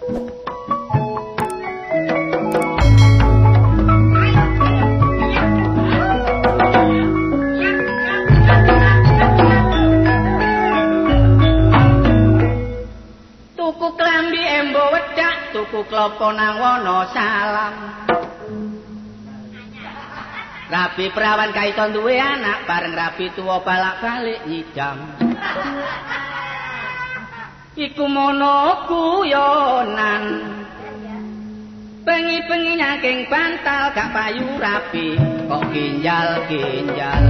Tuku klambi embo wedak, tuku klopo nang Wonosalam. Rabi perawan kaito duwe anak, bareng rabi tuwa balak-balik nyidam. Iku mono guyonan. Bengi-bengi nyangking bantal gak payu rabi, kok ginjal-ginjal.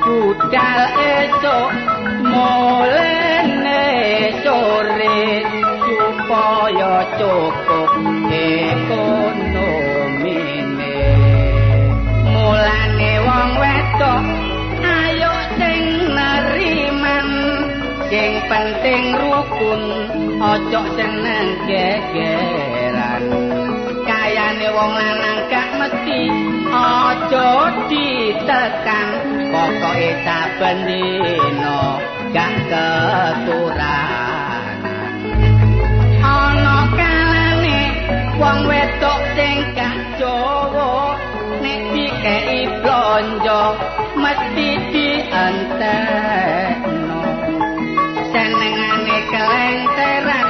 Budal esuk mulene sore supaya cukup ekonomine. Mulane wong wedok ayo sing neriman, sing penting rukun, ojo seneng gegeran. Kayane wong lanang gak mesti aja ditekan, pokoke saben dina gak kekurangan. Ana kalane wong wedok sing gak Jawa nek dikeki blonjo mesti dientekno. Senengane kelenteran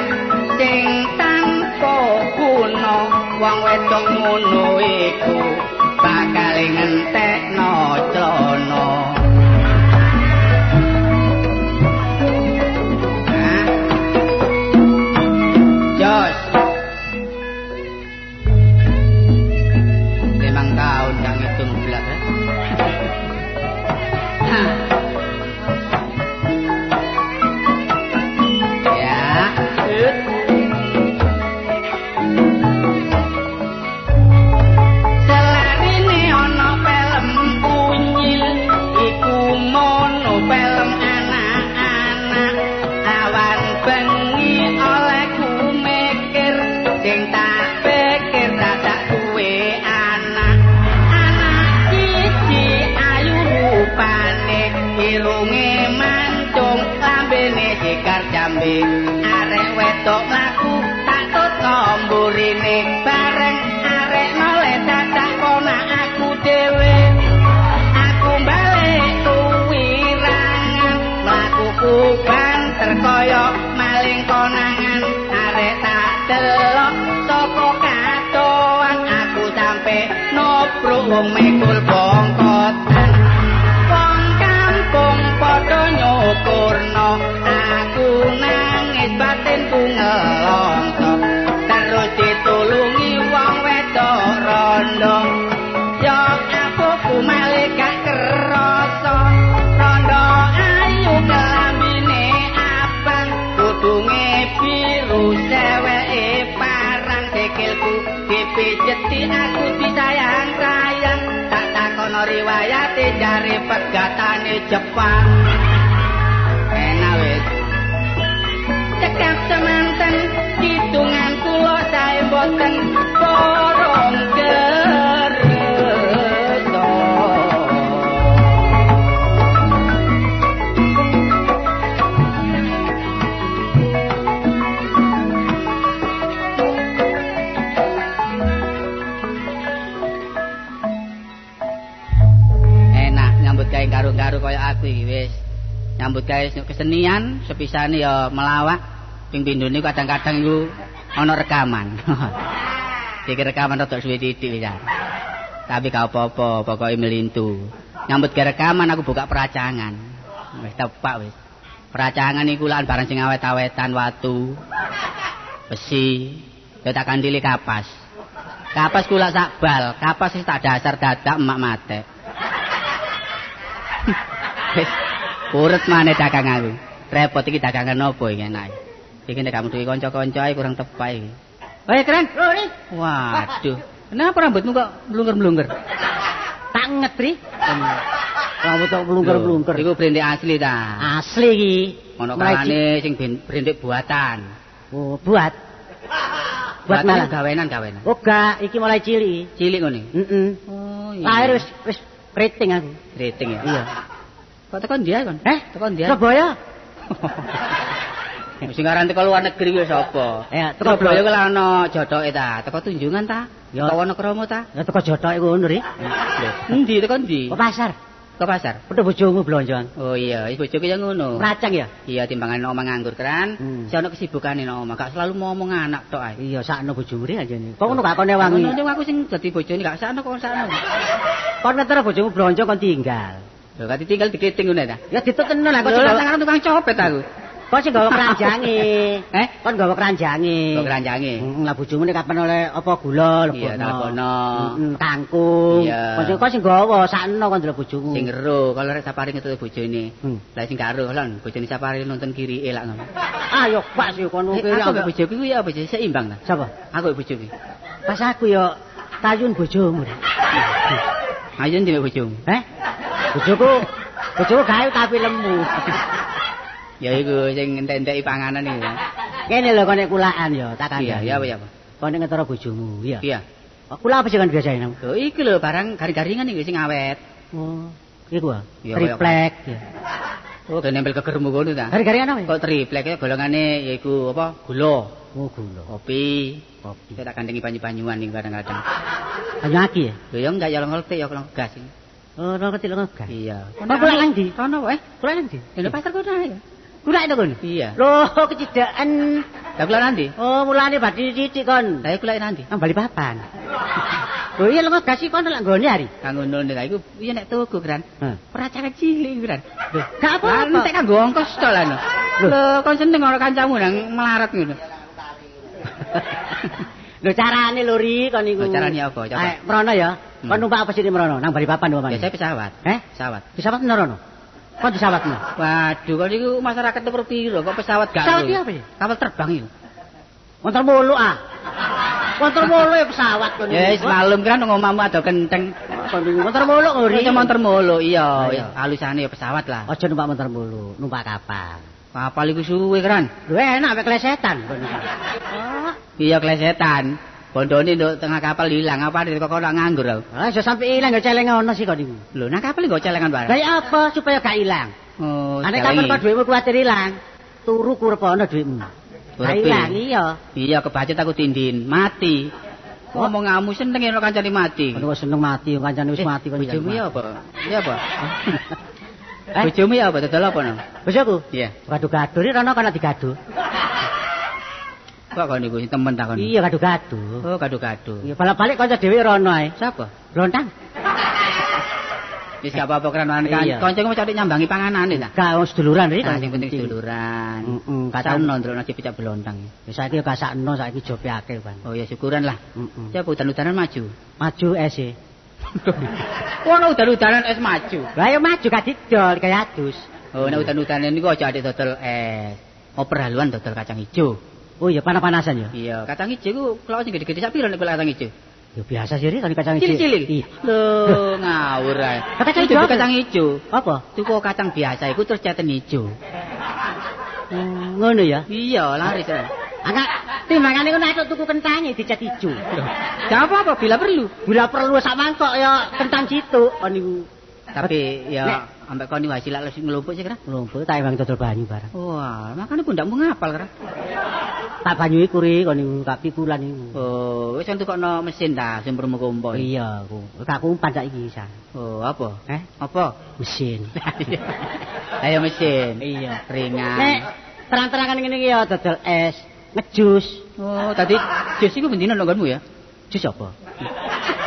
sing tanpa guna, wong wedok ngono iku bakal ngentekno celana. Jos. 5 tahun gak ngitung belas. Ya. Irunge mancung, lambene sikar jambe, arek wedok mlaku tak tutko mburine, bareng arek noleh dadak konak aku dhewe. Aku balik tuwirangan, mlakuku banter kaya maling konangan, arek tak delok saka kadoan, aku sampe nobruk wong mikul bongkotan. Wong kampung padha nyukurno, aku nangis batin. batinku ngelongso terus ditulungi wong wedok rondo ya aku malih gak kerasa rondo ayu kelambine abang kudunge biru seweke parang sikilku dipijeti aku disayang-sayang tak takono riwayate jare pegatane Jepang enak wis cekap semanten hitungan kula sae mboten borong kersa. Enak nyambut gawe garu-garu kaya aku iki wis. Nyambut gawe kesenian sepisane ya melawak ping pindhone kadang-kadang iku ana rekaman. Iki rekaman rada suwe titik wis. Tapi gak apa-apa, pokoke melintu. Nyambut gawe rekaman aku buka peracangan. Wis tepak wis. Peracangan iku lan barang sing awet-awetan watu, besi, ya tak kandili kapas. Kapas kula sak bal, kapas wis tak dasar dadak emak matek. Wis urut maneh dagang aku. Repot iki dagangan opo iki enake. Iki nek kamu duwe kanca-kanca ae kurang tepak iki. Weh, keren. Waduh. Kenapa rambutmu kok mlungker-mlungker? Tak ngetri. Rambut kok mlungker-mlungker. Iku brendik asli ta? Asli iki. Ono kalane sing brendik buatan. Oh, buat. Buat malah gawenan-gawenan. Oh, gak, iki mulai cilik. Cilik ngene. Heeh. Oh, iya. Lahir wis keriting aku. Keriting ya? Iya. Kok tekan ndi kon? Eh, tekan ndi? Surabaya. Sing aran teko luar negeri kuwi sapa? Ya, teko Surabaya kuwi ana jotoke ta? Teko Tunjungan ta? Teko Wonokromo ta? Ya teko jotoke ngono ri. Endi teko endi? Ke pasar. Ke pasar. Petuk bojomu blonjoan. Oh iya, wis bojoku ya ngono. Racang ya? Iya, timbangan omah nganggur kan. Si ana kesibukane nang omah, gak selalu ngomong anak tok ae. Iya, sakno bojomu ri anjene. Kok ngono gak kon ewangi? Ngono aku sing dadi bojone gak sakno kok sakno. Kon ngetero bojomu blonjo kon tinggal. Lho, gak ditinggal diketing ngono ta? Ya ditutno lah kok sing tukang copet aku. Kok sing gawa keranjange? Eh, kon gawa keranjange. Gawa keranjange. Lah bojomu nek kapan oleh apa gula lebokno. Iya, lebokno. Kangkung. Kon sing gawa sakno kon delok bojomu. Sing ero, kalau rek sapari ngetuti bojone. Lah sing gak ero lho, bojone sapari nonton kirike lak ngono. Ah yo pak sih kono kiri. Aku mbek bojoku kuwi ya apa seimbang ta? Sapa? Aku mbek bojoku. Pas aku yo tayun bojomu. Ayun ndi mbek bojomu? Eh? Bojoku, bojoku gawe tapi lemu. Ya iku sing entek-enteki panganan iku. Kene lho kon nek kulaan ya, tak kandhani. Iya, iya apa? Kon nek ngetero bojomu, iya. Iya. Kula apa sih kan biasane? Lho iki lho barang garing-garingan iki sing awet. Oh, iku ah. Triplek. Oh, gak nempel kegermu ngono ta? Garing-garingan apa? Kok triplek ya golongane yaiku apa? Gula. Oh, gula. Kopi. Kopi. Saya tak kandengi banyu-banyuan iki kadang-kadang. Banyu aki ya? Lho ya enggak ya ngerti ya kalau gas iki. Oh, ngerti lho gas. Iya. Kon kula nang ndi? Kono wae. Kula nang ndi? Lho pasar kono ae. Kula itu kon? Iya. Loh, kecidaan. Lah kula nanti? Oh, mulane badhe sithik kon. Lah kula nanti? Nang Balikpapan. Lho iya lengo gas kon lak nggone hari. Kang ngono lha iku piye nek tuku, Gran? Peracangan cilik, Gran. Lho, gak apa-apa. Entek kanggo ongkos tok lah. Lho, kon seneng ora kancamu nang melarat ngono. Lho carane lho ri kon niku. Lho carane apa? Coba. Mrono ya. Kon numpak apa sini mrono? Nang Balikpapan umpamane. Biasanya pesawat. Eh? Pesawat. Pesawat mrono. Kon pesawatmu. Waduh, kon niku masyarakat nomor piro kok pesawat gak? Pesawat iki apa ya? Kapal terbang iki. Motor mulu ah. Motor mulu ya pesawat kon. Ya wis malum kan nang omahmu ado kenteng. Kon niku motor mulu kok ri. Motor mulu iya, alusane ya pesawat lah. Aja numpak motor mulu, numpak kapal. Kapal iku suwe kan. Lho enak mek klesetan kon niku. Oh, iya klesetan. Bondone nduk tengah kapal ilang, apa kok ora nganggur aku. Ah, iso sampe ilang ya celeng ono sih kok niku. Lho, nang kapal nggo celengan barang. Lah ya apa supaya gak ilang? Oh, nek kapal kok dhuwitmu kuwatir ilang, turu kurepono dhuwitmu. Gak ilang iya. Iya, kebacut aku tindin, mati. Ngomong ngamu seneng yen kancane mati. Ono seneng mati, kancane wis mati kon. Bojomu ya apa? Iya apa? Bojomu ya apa? Dodol apa no? Bojoku? Iya. Gado-gado iki rono kana digado. Kok kon niku temen ta kon? Iya gado-gado. Oh, gado-gado. Iya, balik-balik kanca dhewe rono ae. Sapa? Blontang. Wis gak apa-apa kran kanca kok cari nyambangi panganane ta. Gak wong seduluran ri. Sing penting seduluran. Heeh, kasakno ndelok nasi pecak blontang. Wis saiki gak sakno saiki jope akeh, Bang. Oh ya syukuran lah. Heeh. Siapa udan-udanan maju? Maju es e. Ono udan-udanan es maju. Lah ya maju gak didol kaya adus. Oh nek udan-udanan niku aja adik dodol es. Oper haluan dodol kacang ijo. Oh iya panas-panasan ya. Iya, kacang ijo iku klok sing gedhe-gedhe sak piro nek kacang ijo? Ya biasa sih ri kacang ijo. Cilik-cilik. Iya. Lho ngawur ae. Kacang ijo. Kacang ijo. Apa? Tuku kacang biasa iku terus ceten ijo. Ngono ya? Iya, laris ya. Angak timbangane ngono aku tuku kentange dicat ijo. Gak apa-apa bila perlu. Bila perlu sak mangkok ya kentang situk kon niku. Tapi ya ambek kon niku hasil lek nglumpuk sih kira. Nglumpuk tak ewang dodol banyu barang. Wah, makane pundakmu ngapal kira. Tak banyu iku ri kon niku tak pikulan niku. Oh, wis tukokno mesin ta sing promo kompo. Iya, aku. Tak kumpan saiki isan. Oh, apa? Eh, apa? Mesin. Ayo mesin. Iya, ringan. Nek terang-terangan ngene iki ya dodol es. Ngejus. Oh, tadi jus iku bendina nang nggonmu ya? Jus apa?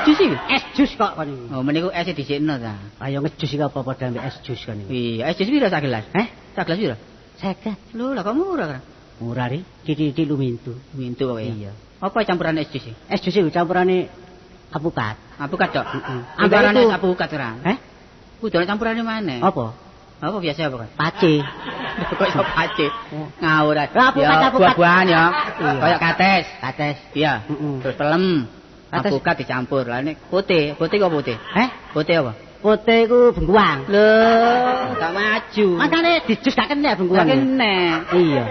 Jus iki? Es jus kok kon niku. Oh, meniku es dhisikno ta. Ayo ngejus iki apa padha ambek es jus kon niku. Iya, es jus piro sak gelas? Eh, sak gelas piro? 50. Lho, lah kok murah kan? Murah ri, titik-titik lumintu. Lumintu pokoke. Iya. Apa campuran es jus iki? Es jus iku campurane apukat. Apukat tok. Heeh. Campurane es apukat ora? Eh? Kudu ana campurane maneh. Apa? Apa biasa apa kan? Pace. Kok iso pace? Ngawur ae. Apukat, buah-buahan ya. Kayak kates. Kates. Iya. Terus pelem. Apukat dicampur. Lah nek putih, putih kok putih? Eh? Putih apa? Putih iku bengkuang. Lho, gak maju. Makane dijus gak kena bengkuang. Gak kena. Iya.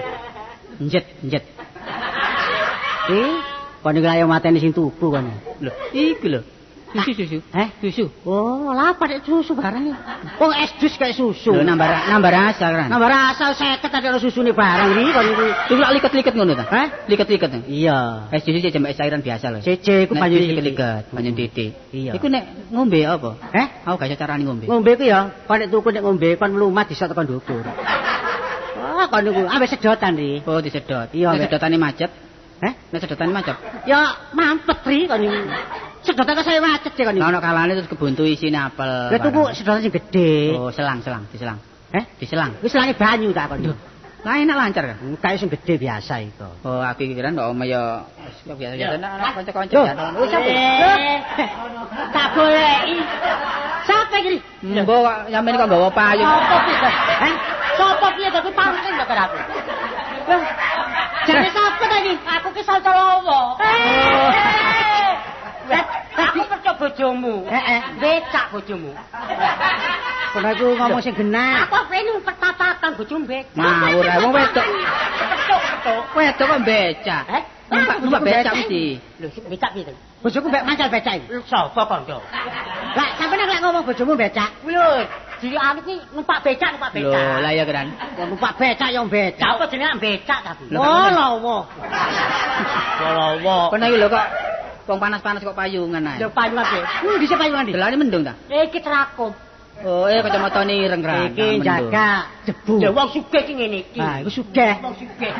Njet, njet. Kon iku ayo mateni sing tuku kon. Lho, iku lho. Susu. Eh, susu. Oh, lah pada susu barang. Wong es jus kayak susu. Lho nambah rasa kan. Nambah rasa 50 ada susune barang iki kon iku. Iku lak liket-liket ngono ta? Hah? Liket-liket. Iya. Es jus iki jembek cairan biasa lho. Cece iku banyu liket-liket, banyu titik. Iya. Iku nek ngombe apa? Eh, aku gak iso carane ngombe. Ngombe ku ya, kon nek tuku nek ngombe kon mlumat disok tekan ndukur. Wah, kon niku ambek sedotan ri. Oh, disedot. Iya, nek sedotane macet. Heh? Nek sedotane macet. Ya mampet ri kon niku. Sedotan kok saya macet kon niku. Lah ono kalane terus kebuntu isine apel. Lah tuku sedotan sing gedhe. Oh, selang, diselang. Heh? Diselang. Wis selange banyu ta kon. Lah enak lancar kan? Kae sing gedhe biasa iku. Oh, aku iki kira ndok omah ya biasa-biasa nek ana kanca-kanca. Wis sampe. Tak goleki. Sampe iki. Mbok kok sampeyan kok nggawa payung. Sopo piye? Heh? Sopo piye to kuwi pancen kok aku. Jane sapa ta iki? Aku ki Salca Lawa. Aku percaya bojomu. Heeh. Becak bojomu. Kono iku ngomong sing genah. Aku rene pertapatan bojomu becak. Ngawur ae wong wedok. Petuk-petuk. Wedok kok becak. Eh? Numpak becak mesti. Lho, becak piye to? Bojoku mbek mancal becak iki. Lho, sapa kanca? Lah, sampeyan lek ngomong bojomu becak. Lho, cilikane kuwi numpak becak, numpak becak. Lho, lah ya keren. Numpak becak ya becak. Apa jenenge becak tapi? Oh, lawa. Lawa. Kono iki lho kok wong panas-panas kok payungan ae. Lho payungan piye? Dhisik payungan ndi? Delane mendung ta? Iki terakum. Oh, kacamatane ireng kan. Iki jaga jebu. Lho wong sugih iki ngene iki. Lah, iku sugih. Wong sugih.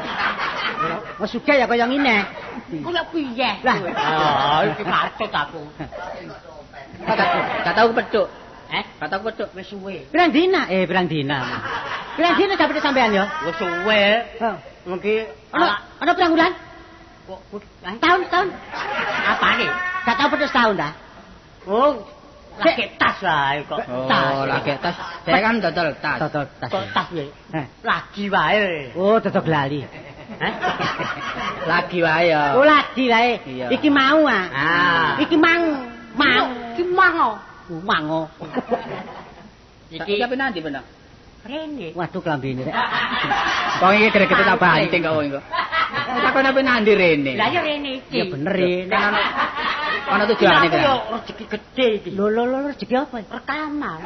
Wong sugih ya kaya ngene. Ku lek piye? Lah, ah, iki patut aku. Gak tau kepethuk. Eh, gak tau kepethuk wis suwe. Pirang dina? Pirang dina. Pirang dina sampe sampean ya? Wis suwe. Mungkin ana pirang wulan? Kok tahun-tahun. Apane? Gak tau petuk setahun ta? Oh, lagi tas wae kok. Oh, lagi tas. Saya kan dodol tas. Dodol tas. Kok tas piye? Lagi wae. Oh, dodol lali. Hah? Lagi wae ya. Oh, lagi wae. Iki mau ah. Iki mang. Mang. Iki mang. Mang. Iki sampe nanti bener. Rene. Waduh klambine rek. Wong iki gregete tak banting kok wong iku. Takon ape nandi rene. Lah ya rene iki. Ya bener rene. Ana tujuane kan. Yo rezeki gedhe iki. Lho lho lho rezeki apa? Rekaman.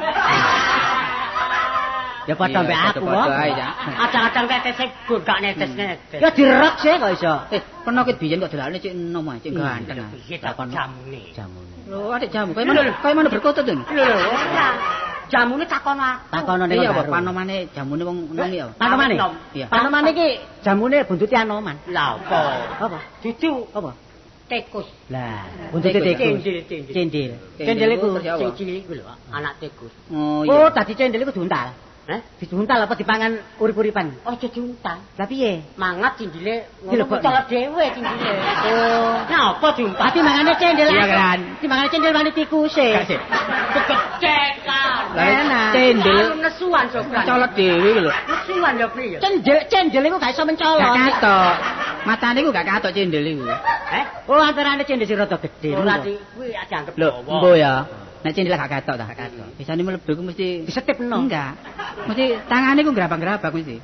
Ya padha mbek aku kok. Kadang-kadang tetese gak netes-netes. Ya direk sih kok iso. Peno ket biyen kok delane cek enom ae, cek ganteng. Piye ta jamune? Jamune. Lho, adik jamu. Kaya mana berkutut to? Lho lho, ora. Jamune takono aku. Takono ning iya, panomane jamune wong enom ya. Panomane? Iya. Panomane iki jamune buntuti anoman. Lah apa? Apa? Dudu. Apa? Tikus. Lah, buntute tikus. Cendil. Cendil. Cendil iku sing cilik iku lho, anak tikus. Oh iya. Oh, dadi cendil iku diuntal. Heh? Diuntal apa dipangan urip-uripan? Aja diuntal. Lah piye? Mangat cindile ngono Dilebokno. colot dhewe cindile. Oh. Napa diuntal? Dadi mangane cendil. Iya kan. Dimangane cendil wani tikuse. Gak sih. Kegecekan. Lah Enak. cendil Anu nesuan sokran. colot dhewe iku lho. Nesuan ya piye? Cendil cendil iku gak iso mencolot. Gak katok. Matane iku gak katok cendil iku. Eh? Oh, antarane cendil sing rada gedhe. Ora di kuwi dianggep Lho, dawa. mbo ya. Nek cendil gak katok ta? Gak katok. Bisane mlebu iku mesti Disetipno. Enggak. Mesti tangane iku grabang-grabang mesti.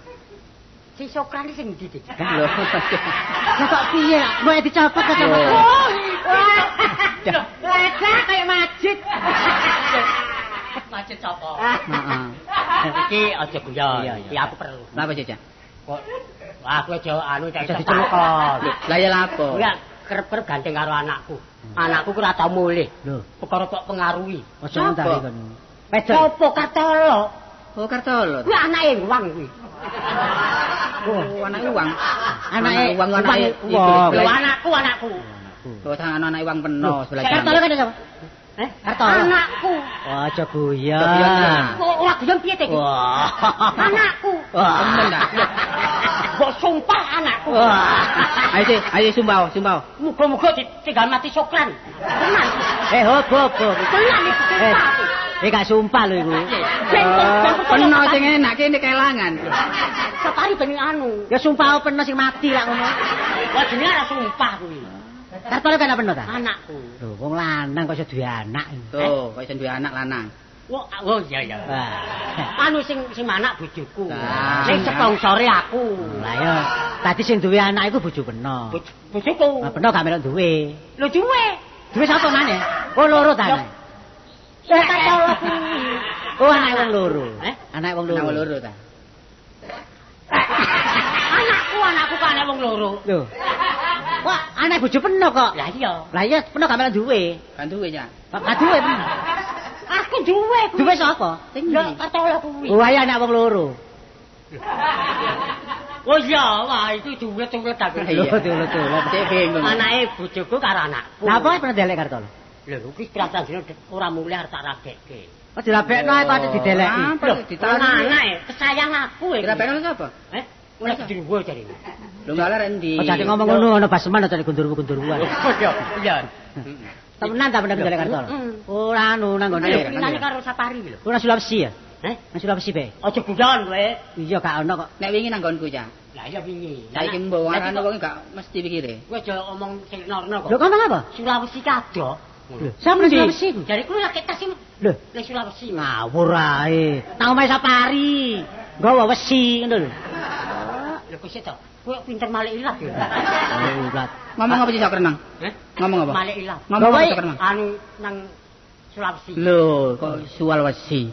Si Sokran iki sing ndi, Dik? Lho. Lah kok piye? Mau dicopot kok. Loh. Oh, Lecek kayak masjid. Macet sapa? Heeh. Iki aja guyon. Iya, iya. Iki aku perlu. Lha apa Cak? Kok aku aja anu tak Aja diceluk kon. Lah ya lapo? Kuwi kerep-kerep gandeng karo anakku. Anakku ku ora tau mulih. Lho, Perkara kok pengaruhi. aja ngontari Sopo? kon. Pedol. Sopo Kartolo? Oh Kartolo. Kuwi anake wang kuwi. Oh, anake uang. Anake uang anake uang. Lho anakku anakku. Lho tangan anake uang peno sebelah Kartolo kan sapa? Eh? Kartolo. Anakku. Wah, aja guyon. Guyon tenan. Kok ora guyon piye te iki? Wah. Anakku. Wah. Temen ta? Mbok sumpah anakku. Wah. Ayo sih, ayo sumpah, sumpah. Muga-muga ditinggal mati Sokran. Tenan. Eh, hop hop hop. Tenan iki Eh, sumpah aku. iki gak sumpah lho iku. Ben Peno sing enak kene kelangan. Sapari ben anu. Ya sumpah peno sing mati lak ngono. Wah jenenge ora sumpah kuwi. Kartolo kan peno ta? Anakku. Lho, wong lanang kok iso duwe anak. Tuh, kok iso duwe anak lanang. Wah, oh iya iya. Wah. Anu sing sing anak bojoku. Lah. Sing sponsore aku. Lah ya, tadi sing duwe anak iku bojo peno. Bojoku. Lah peno gak melok duwe. Lho duwe. Duwe sapa maneh? Oh loro ta. Ya. Kartolo kuwi. Oh anake wong loro. Eh? Anake wong loro. Anak loro ta. Anakku anakku kok anak wong loro. Lho. Wah, anak bojo peno kok. Lah iya. Lah iya peno gak melok duwe. Kan duwe ya. Gak duwe peno. Aku duwe kuwi. Duwe sapa? Lho Kartolo kuwi. Oh, ayo anak wong loro. Oh iya, wah itu duwe tulet aku. Iya. Lho, tulet-tulet. Cek bingung. Anake bojoku karo anakku. Lah apa pernah delek Kartolo? Lho kuwi pirang-pirang dina ora mulih arep tak rabekke. Oh dirabekno ae kok ate dideleki. Apa Lho, ditarik? anake kesayang aku iki. Dirabekno sapa? Eh, ora gendruwo jarine. Lho enggak lah endi. Aja ate ngomong ngono ana baseman aja gondorwo-gondorwoan. Iya, iya. Temenan ta bener delek Kartolo? Ora anu nang nggone. Lho, pinane karo Sapari lho. Ora Sulawesi ya? Eh, Nang Sulawesi be. aja guyon kowe. Iya gak ono kok. Nek wingi nang nggonku, Cak. Lah iya wingi. Saiki mbok wong ana wong gak mesti pikire. Kowe aja omong sing norno kok. Lho ngomong apa? Sulawesi kado. Lho, sampe nang Sulawesi ku. Jare kuwi lagi tas sing Lho, nang Sulawesi. ngawur ae. Nang omahe Sapari. Nggawa wesi ngono lho. Lho kok sik to? Kowe pinter malik ilat ya. Oh, ulat. Ngomong apa sih Cak Renang? Eh? Ngomong apa? Malik ilat. Ngomong apa Bawa- Cak Renang? Anu nang Sulawesi. Lho, kok sual wesi.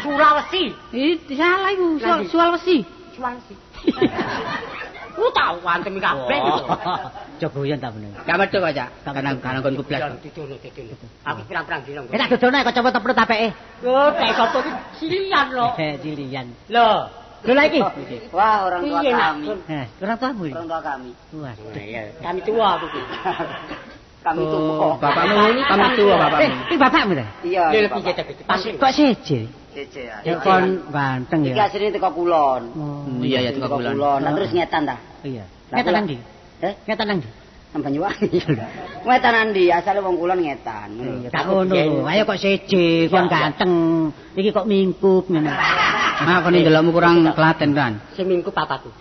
Sulawesi. Ih, salah iku, Lah, ndi? sual wesi. Sulawesi. Ku tau antem kabeh gitu. Aja guyon ta bener. Gak metu kok, Cak. Gak Karena metu. karena nggonku blas. Didono didono. Aku pirang-pirang dino. Eh tak dodono ae kacamata perut apeke. Lho, tek sapa iki silian lho. Eh, cilian. Lho, Lho lah iki. Wah, orang tua Piye, Nak? kami. Eh, orang tuamu iki. Orang tua kami. Waduh. Iya, kami tua aku iki. Kami Oh, tua. bapakmu kami tua Eh, bapakmu. iki bapakmu ta? Iya. Lho, bapak. piye ta iki? Pas kok seje. Cece ya. Ya kon ganteng Iki ya. asline teko kulon. Oh, Iya ya Teko teko kulon. kulon. Lah terus ngetan ta? iya. Lah, Ngetan nang ndi? Eh, Ngetan nang ndi? nang Banyuwangi. Ngetan nang ndi? Asale wong kulon ngetan. Iya, gak ngono. Ayo kok seje, kon Iya, iya. ganteng. Iki kok mingkup ngene. Ah, kon ndelokmu kurang Klaten kan. Sing mingku papaku.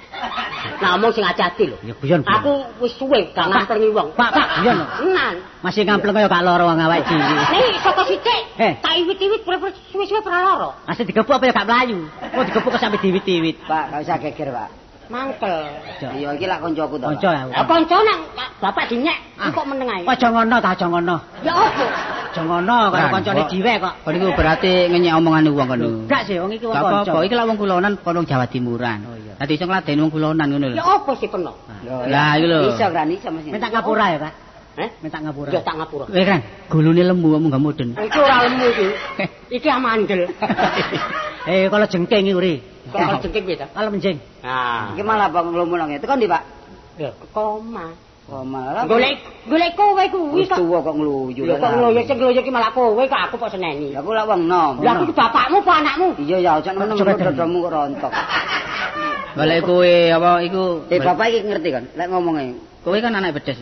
Nah, omong sing ati-ati lho. Ya guyon. guyon. Aku wis suwe gak ngamplengi wong. Pak, Pak, guyon. Tenan. Masih ngampleng kaya gak lara wong awake dhewe. Nih, saka sithik. Eh. Tak iwit-iwit suwe-suwe ora lara. Asli digepuk apa ya gak mlayu. Oh digepuk kok sampe diwit-iwit. Pak, gak usah geger, Pak. Mangkel. Iya, iki lak koncoku to. Pak. Kanca aku. Lah kanca nang bapak dinyek, iki kok meneng ae. Aja ngono ta, aja ngono. Ya opo? Aja ngono karo Kan, kancane kok- dhewe kok. Kon iku berarti ngenyek omongane wong kono. Gak sih wong iki wong Gak kanca. apa-apa, iki lak wong kulonan kono wong Jawa Timuran. Oh, iya. Dadi iso ngladeni wong kulonan ngono lho. Ya opo sih peno? Lho, Lah, iku lho. Iso kan iso mesti. Minta ngapura ya, Pak. Eh? Minta ngapura. Ya tak ngapura. Kowe kan gulune lembu kamu gak mudun. Iki ora lemu iki. Iki amandel. Eh, kalau jengking iki uri. Kok jengking piye ta? Kalau menjeng. Nah, Iki malah bang nglumun nang. Teko ndi, Pak? lho koma. Oh, malah golek kowe kuwi kok. Wis tuwa kok ngluyu. Lho kok ngluyu sing ngluyu ki malah kowe kok aku kok seneni. Lah aku lak wong nom. Lah aku ki bapakmu apa anakmu? Iya ya aja nemen-nemen dadamu kok rontok. Golek kowe apa iku? Bapak iki ngerti kan lek ngomonge. Kowe kan anak bedes.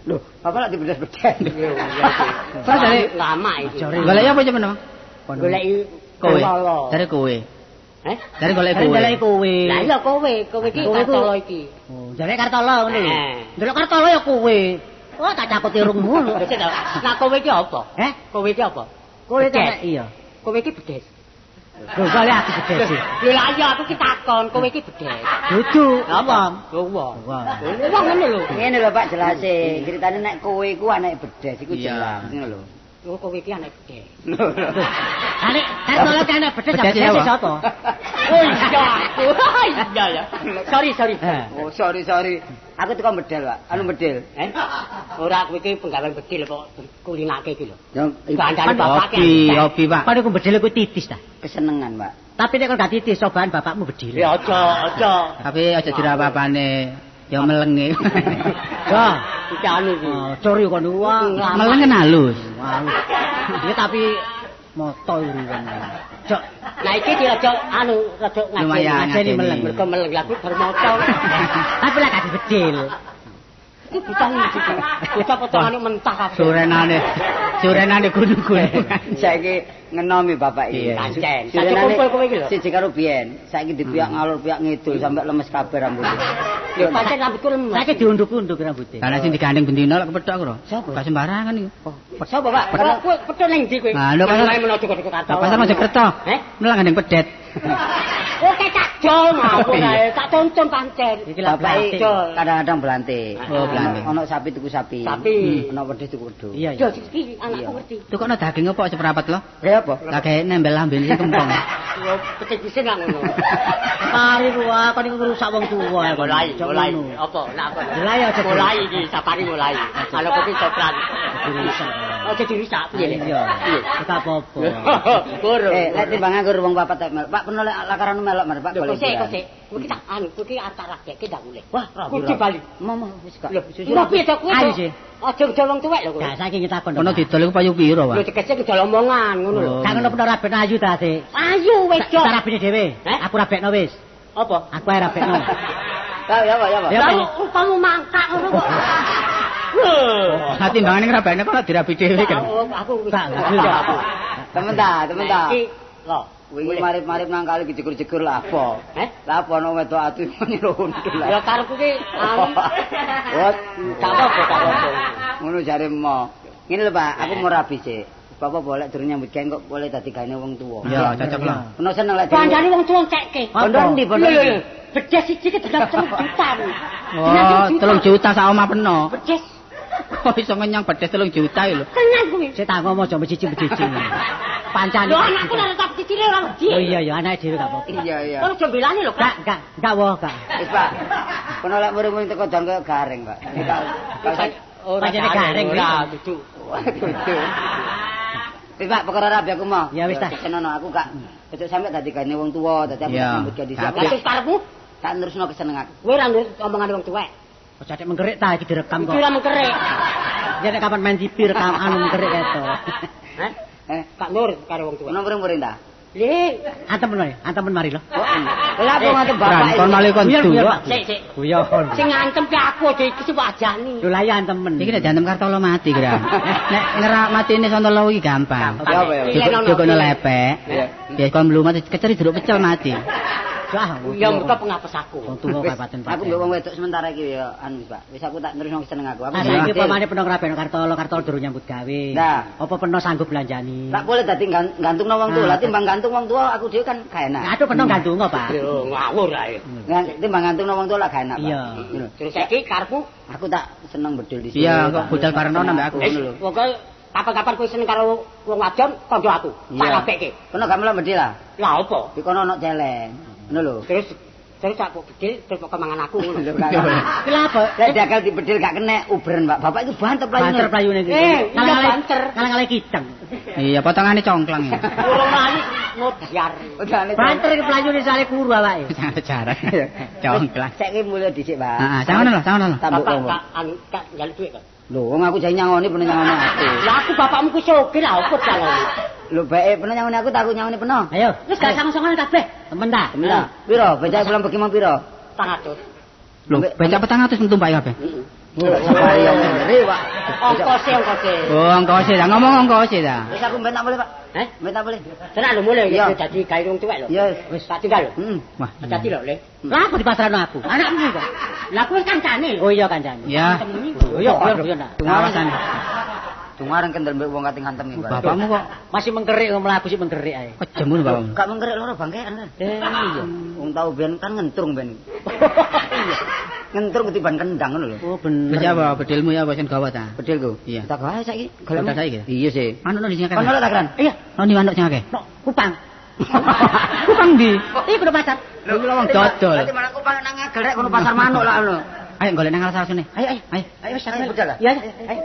Lho, bapak lak dibedes-bedes. Terus lama iki. Golek apa cuman? Golek kowe. Dari kowe. Eh? Dari golek kowe. Golek kowe. Lah iya kowe, kowe iki Kartolo iki. Oh, jare Kartolo ngono lho. Ndelok Kartolo ya kowe. Oh, tak cakut irungmu lho. Lah kowe iki apa? Heh? Kowe iki apa? Kowe tak iya. Kowe iki bedes. Lho, kali aku bedes. Lho lah iya aku ki takon, kowe iki bedes. Dudu, wong. Wong. Wong ngono lho. Ngene lho Pak jelase. Ceritane nek kowe iku anake bedes iku jelas ngono lho. Lho kowe iki anak bedes. Anek Kartolo ki anak bedes bedes sapa? Oh iya. Iya ya. Sorry. Oh sorry. Aku teko bedel, Pak. Anu bedel. Eh? Ora kowe iki penggawean bedil kok kulinake iki lho. Kancane bapak ki. Hobi, Pak. Padha ku bedel ku titis ta. Kesenengan, Pak. Tapi nek kon gak titis cobaan bapakmu bedil. Ya aja. Tapi aja dirapapane. Ya melenge. Wah, iki anu iki. Sorry kon wah. Meleng kan halus. Ya tapi moto iki kan. Cok. Lah iki dirajok anu rajok ngajeni meleng. Mergo meleng lha kuwi bar moto. Tapi lah gak dibedil. Iki bocah iki. Bocah potongane mentah kabeh. Surenane gunung-gunung. Saiki ngenomi bapak iki. Pancen. Saiki kumpul kowe iki lho. Siji karo biyen. Saiki dipiak ngalor piak ngidul sampe lemes kabeh rambutnya. Ya pancen rambutku lemes. Saiki diunduk-unduk rambute. Lah sing digandeng bendina lek kepethok aku lho. Sapa? Gak sembarangan iku. Sapa, Pak? Kowe petuk ning ndi kowe? Lah lho menawa Mojokerto. Pasar Mojokerto. Eh? Melang gandeng pedet. Oh, kecak jol ngawur ae. Tak tonton pancen. Iki lha Bapak kadang-kadang belantik. Oh, belantik. Ono sapi tuku sapi. Sapi. Ono wedhus tuku wedhus. Iya, Yo iki anakku ngerti. Tukokno daging apa seprapat lho? Lha apa? Lah kayak nembel lambene sing kempong. Yo petik-pisin lah ngono. Pari ruwa kon iku ngrusak wong tuwa. Mulai, mulai. Apa? Nak apa? Mulai aja. Mulai iki safari mulai. Kalau kopi coklat. Dirusak. Aja dirusak piye? Iya. Ora apa-apa. Guru. Lek timbang aku wong papat tak melok. Pak peno lek lakaran melok mari Pak golek. Kosek, kosek. Kowe iki tak anu, kowe iki arep tak rabekke ndak boleh. Wah, kudu bali. Momo wis gak. Lho, piye to kowe? Ayo sih. Aja ngedol wong tuwek lho kowe. Gak saiki ngitakon. Ono didol iku payu piro, Pak? Lho tegese ngedol omongan ngono lho. Gak ngono peno rabekno ayu ta, Sik. Ayu wedok. Tak rabine dhewe. Aku rabekno wis. Apa? Aku ae rabekno. Lah ya, Pak, ya, Pak. Lah upamu mangkak ngono kok. Lah timbangane ngrabekne kok dirabi dhewe kan. Aku wis. Temen ta, temen ta. Iki lho. Wingi marip-marip nang kali jegur-jegur lah apa? Eh? Lah apa ono wedok atu nyelundul lah. Ya karepku ki anu. Wot, gak apa-apa, gak apa-apa. Ngono jare mo. Ngene lho Pak, aku mau rabi sik. Bapak boleh durung nyambut gawe kok boleh dadi gaene wong tuwa. Ya, cocok lah. Ono seneng lek kancane wong tuwa cekke. Bondo ndi bondo? Lho lho. Bedes siji ki 3 juta. Oh, 3 juta sak omah peno. Bedes. Kok iso ngenyang bedes 3 juta lho. Tenan kuwi. Sik tak ngomong aja mecici-mecici. Pancane. Lho anakku nek tak cicile ora wedi. Oh iya ya anake dhewe gak apa-apa. Iya iya. Kono aja mbelani lho, Kak. Gak, gak woh, Kak. Wis, Pak. Kono lek muring-muring teko dang koyo garing, Pak. Ora garing ora dudu. Dudu. Wis, Pak, perkara rabi aku mau. Ya wis ta. Kesenono aku gak besok sampe dadi gane wong tuwa, dadi aku nyambut gawe dhisik. Lah terus karepmu tak nerusno kesenengan. Kowe ora nurut omongane wong tuwek. Aja tek mengkerik ta iki direkam kok. Iki ora mengkerik. Ya nek kapan main TV rekam anu mengkerik keto. Heh? Kak Nur karo wong tuwa. Ono muring-muring ta? Lho, antemen wae, antemen mari lho. Lha apa ngantem bapak? Kon malah kon duwe. Sik, sik. Guyon. Sing ngantem ki aku aja iki sing wajani. Lho lah ya antemen. Iki nek diantem Kartolo mati kira. Nek ngerak matine Santolo iki gampang. Jogono lepek. Ya kon mlumat keceri jeruk pecel mati. Ya muka pengapes aku. Wong tuwa kapaten Pak. Aku mbek wong wedok sementara iki ya anu Pak. Wis aku tak nerusno seneng aku. Aku saiki pamane peno ngrabekno Kartolo, Kartolo durung nyambut gawe. Nah, apa peno sanggup belanjani? Tak boleh dadi gantungno wong tuwa. Lah timbang gantung wong tuwa aku dhewe kan gak enak. Aduh peno gantungo, Pak. Lho ngawur ae. Timbang gantungno wong tuwa lah gak enak, Pak. Iya. Terus saiki karepmu aku tak seneng bedil di sini. Iya, kok budal bareng ambek aku ngono lho. Pokoke kapan-kapan kowe seneng karo wong wadon kandha aku. Tak rabekke. Kono gak melok bedil lah. Lah apa? Di kono ono celeng. Ngono lho. Terus Terus tak kok bedil terus kok mangan aku ngono. Lha apa? Lek dagal dibedil gak kena uberen, Pak. Bapak iku banter playune. Banter playune iki. Ngalang-alang ngalang-alang kidang. Iya, potongane congklang ya. Urung mlayu ngodyar. Banter iki playune sale kuru awake. Jarak. Congklang. Saiki mulai dhisik, Pak. Heeh, sangono lho, sangono lho. Bapak tak anu tak njaluk dhuwit kok. Lho, wong aku jane nyangoni peno nyangoni aku. Lah aku bapakmu ku sogeh lah opo calone. Lho bae peno nyangoni aku tak aku nyangoni peno. Ayo, wis gak sang-sangan kabeh. Temen ta? Temen ta. Piro? Becak pulang pergi mang piro? 400. Lho, becak 400 tumpake kabeh. Heeh. Safari yang ngeri, Pak. Ongkose, ongkose. Oh, ongkose ta. Ngomong ongkose ta. Wis aku ben tak boleh, Pak. Heh? Ben tak boleh. Tenan lho mulih ya dadi gawe wong tuwek lho. Ya wis tak tinggal lho. Heeh. Wah, dadi lho, Le. Lah aku dipasrahno aku. Anakmu kok. Lah aku wis kancane lho. Oh iya kancane. Ya. Oh iya, iya nak. Pengawasan. Dungareng kendel mbek wong kate ngantem iki. Bapakmu kok masih mengkerik mlaku sik mengkerik ae. Kejem ngono bapakmu. Gak mengkerik loro bangkean kan. Iya. Wong tau ben kan ngentrung ben. Iya. Ngentrung ketiban kendang ngono lho. Oh bener. Wis apa bedilmu ya apa sing gawa ta? Bedilku. Iya. Tak gawe saiki. Golek saiki. Iya sih. Manuk nang sing akeh. Ono tak kran? Iya. Ono manuk sing akeh. Nok Kupang. Kupang ndi? Iku lho pasar. Lho wong dodol. Dadi manuk Kupang nang ngagel rek kono pasar manuk lah ngono. Ayo golek nang alas-alasune. Ayo ayo. Ayo. Ayo wis ayo budal lah. Iya, ayo.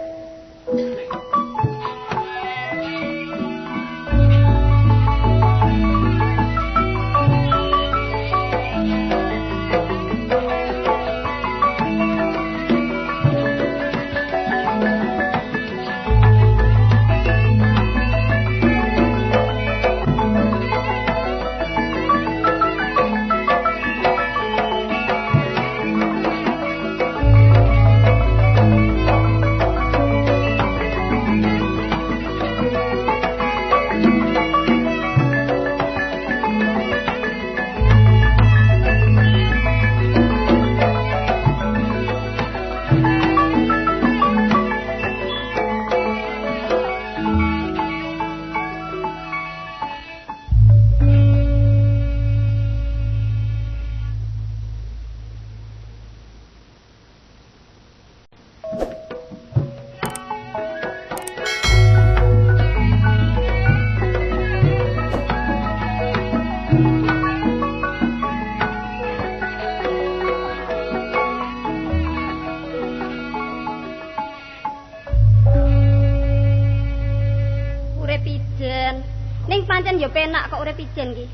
Pancen ya penak kok urip ijen ki.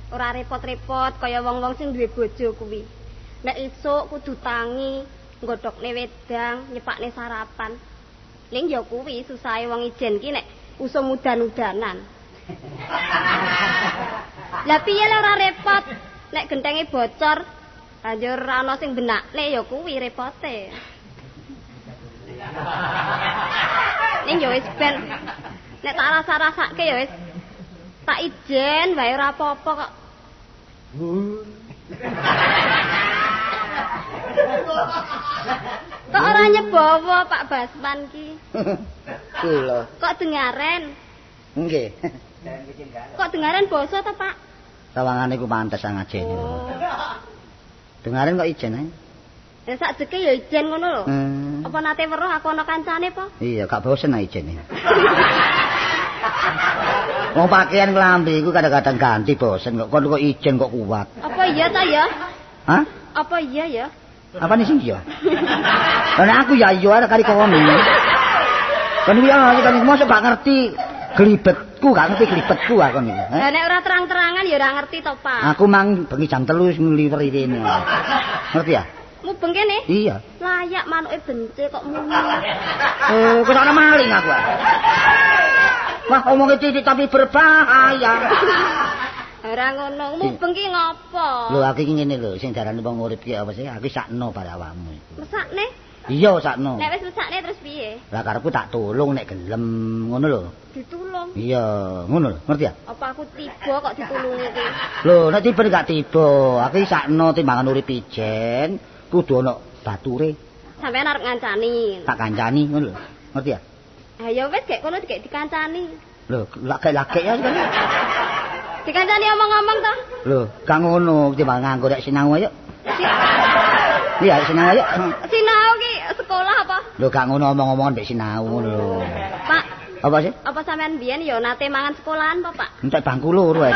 Ora repot-repot kaya wong-wong sing duwe bojo kuwi. Nek esuk kudu tangi, nggodhokne wedang, nyepakne sarapan. Ning ya kuwi susahe wong ijen ki nek usum udan-udanan. Lah piye lho ora repot? Nek gentenge bocor, banjur ana sing benakne ya kuwi repote. Ning ya wis ben nek tak rasa-rasake ya wis tak ijen wae ora apa-apa kok. Kok ora nyebowo Pak Basman ki? Kula. Kok dengaren? Nggih. Kok dengaren basa ta, Pak? Sawangane ku pantes ngajeni. Oh. Dengaren kok ijen ae. Ya sakjeke ya ijen ngono lho. Apa nate weruh aku ana kancane apa? Iya, gak bosen ae ijene. Wong pakaian klambi iku kadang-kadang ganti bosen kok kon kok ijen kok kuat. Apa iya ta ya? Hah? Apa iya ya? Apa nih sing iya? Lah aku ya iya arek kari kono. Kon iki ya kon mosok gak ngerti glibetku, gak ngerti glibetku aku niku. Lah nek ora terang-terangan ya ora ngerti to, Pak. Aku mang bengi jam 3 wis ngliweri rene. Ngerti ya? Mubeng kene? Iya. Layak manuke bence kok muni. Kok ana maling aku. Wah, omongnya titik tapi berbahaya. Ora ngono, mubeng ki ngopo? Lho, aku iki ngene lho, sing darane wong urip ki apa sih? Aku sakno bare awakmu iku. Mesakne? Iya, sakno. Nek wis mesakne terus piye? Lah karepku tak tulung nek gelem, ngono lho. Ditulung? Iya, ngono lho, ngerti ya? Apa aku tiba kok ditulungi ki? Lho, nek tiba gak tiba, aku sakno timbangan urip ijen, kudu ana bature. Sampeyan arep ngancani. Tak kancani ngono lho. Ngerti ya? Ha ya wis gek kono gek dikancani. Lho, lagek-lagek ya kan. Dikancani omong-omong to? Lho, gak ngono, timbang nganggo rek sinau ayo. Iya, sinau ayo. Sinau ki sekolah apa? Lho, gak ngono omong-omongan mbek sinau ngono lho. Pak. Apa sih? Apa sampean biyen ya nate mangan sekolahan apa, Pak? Entek bangku loro ae.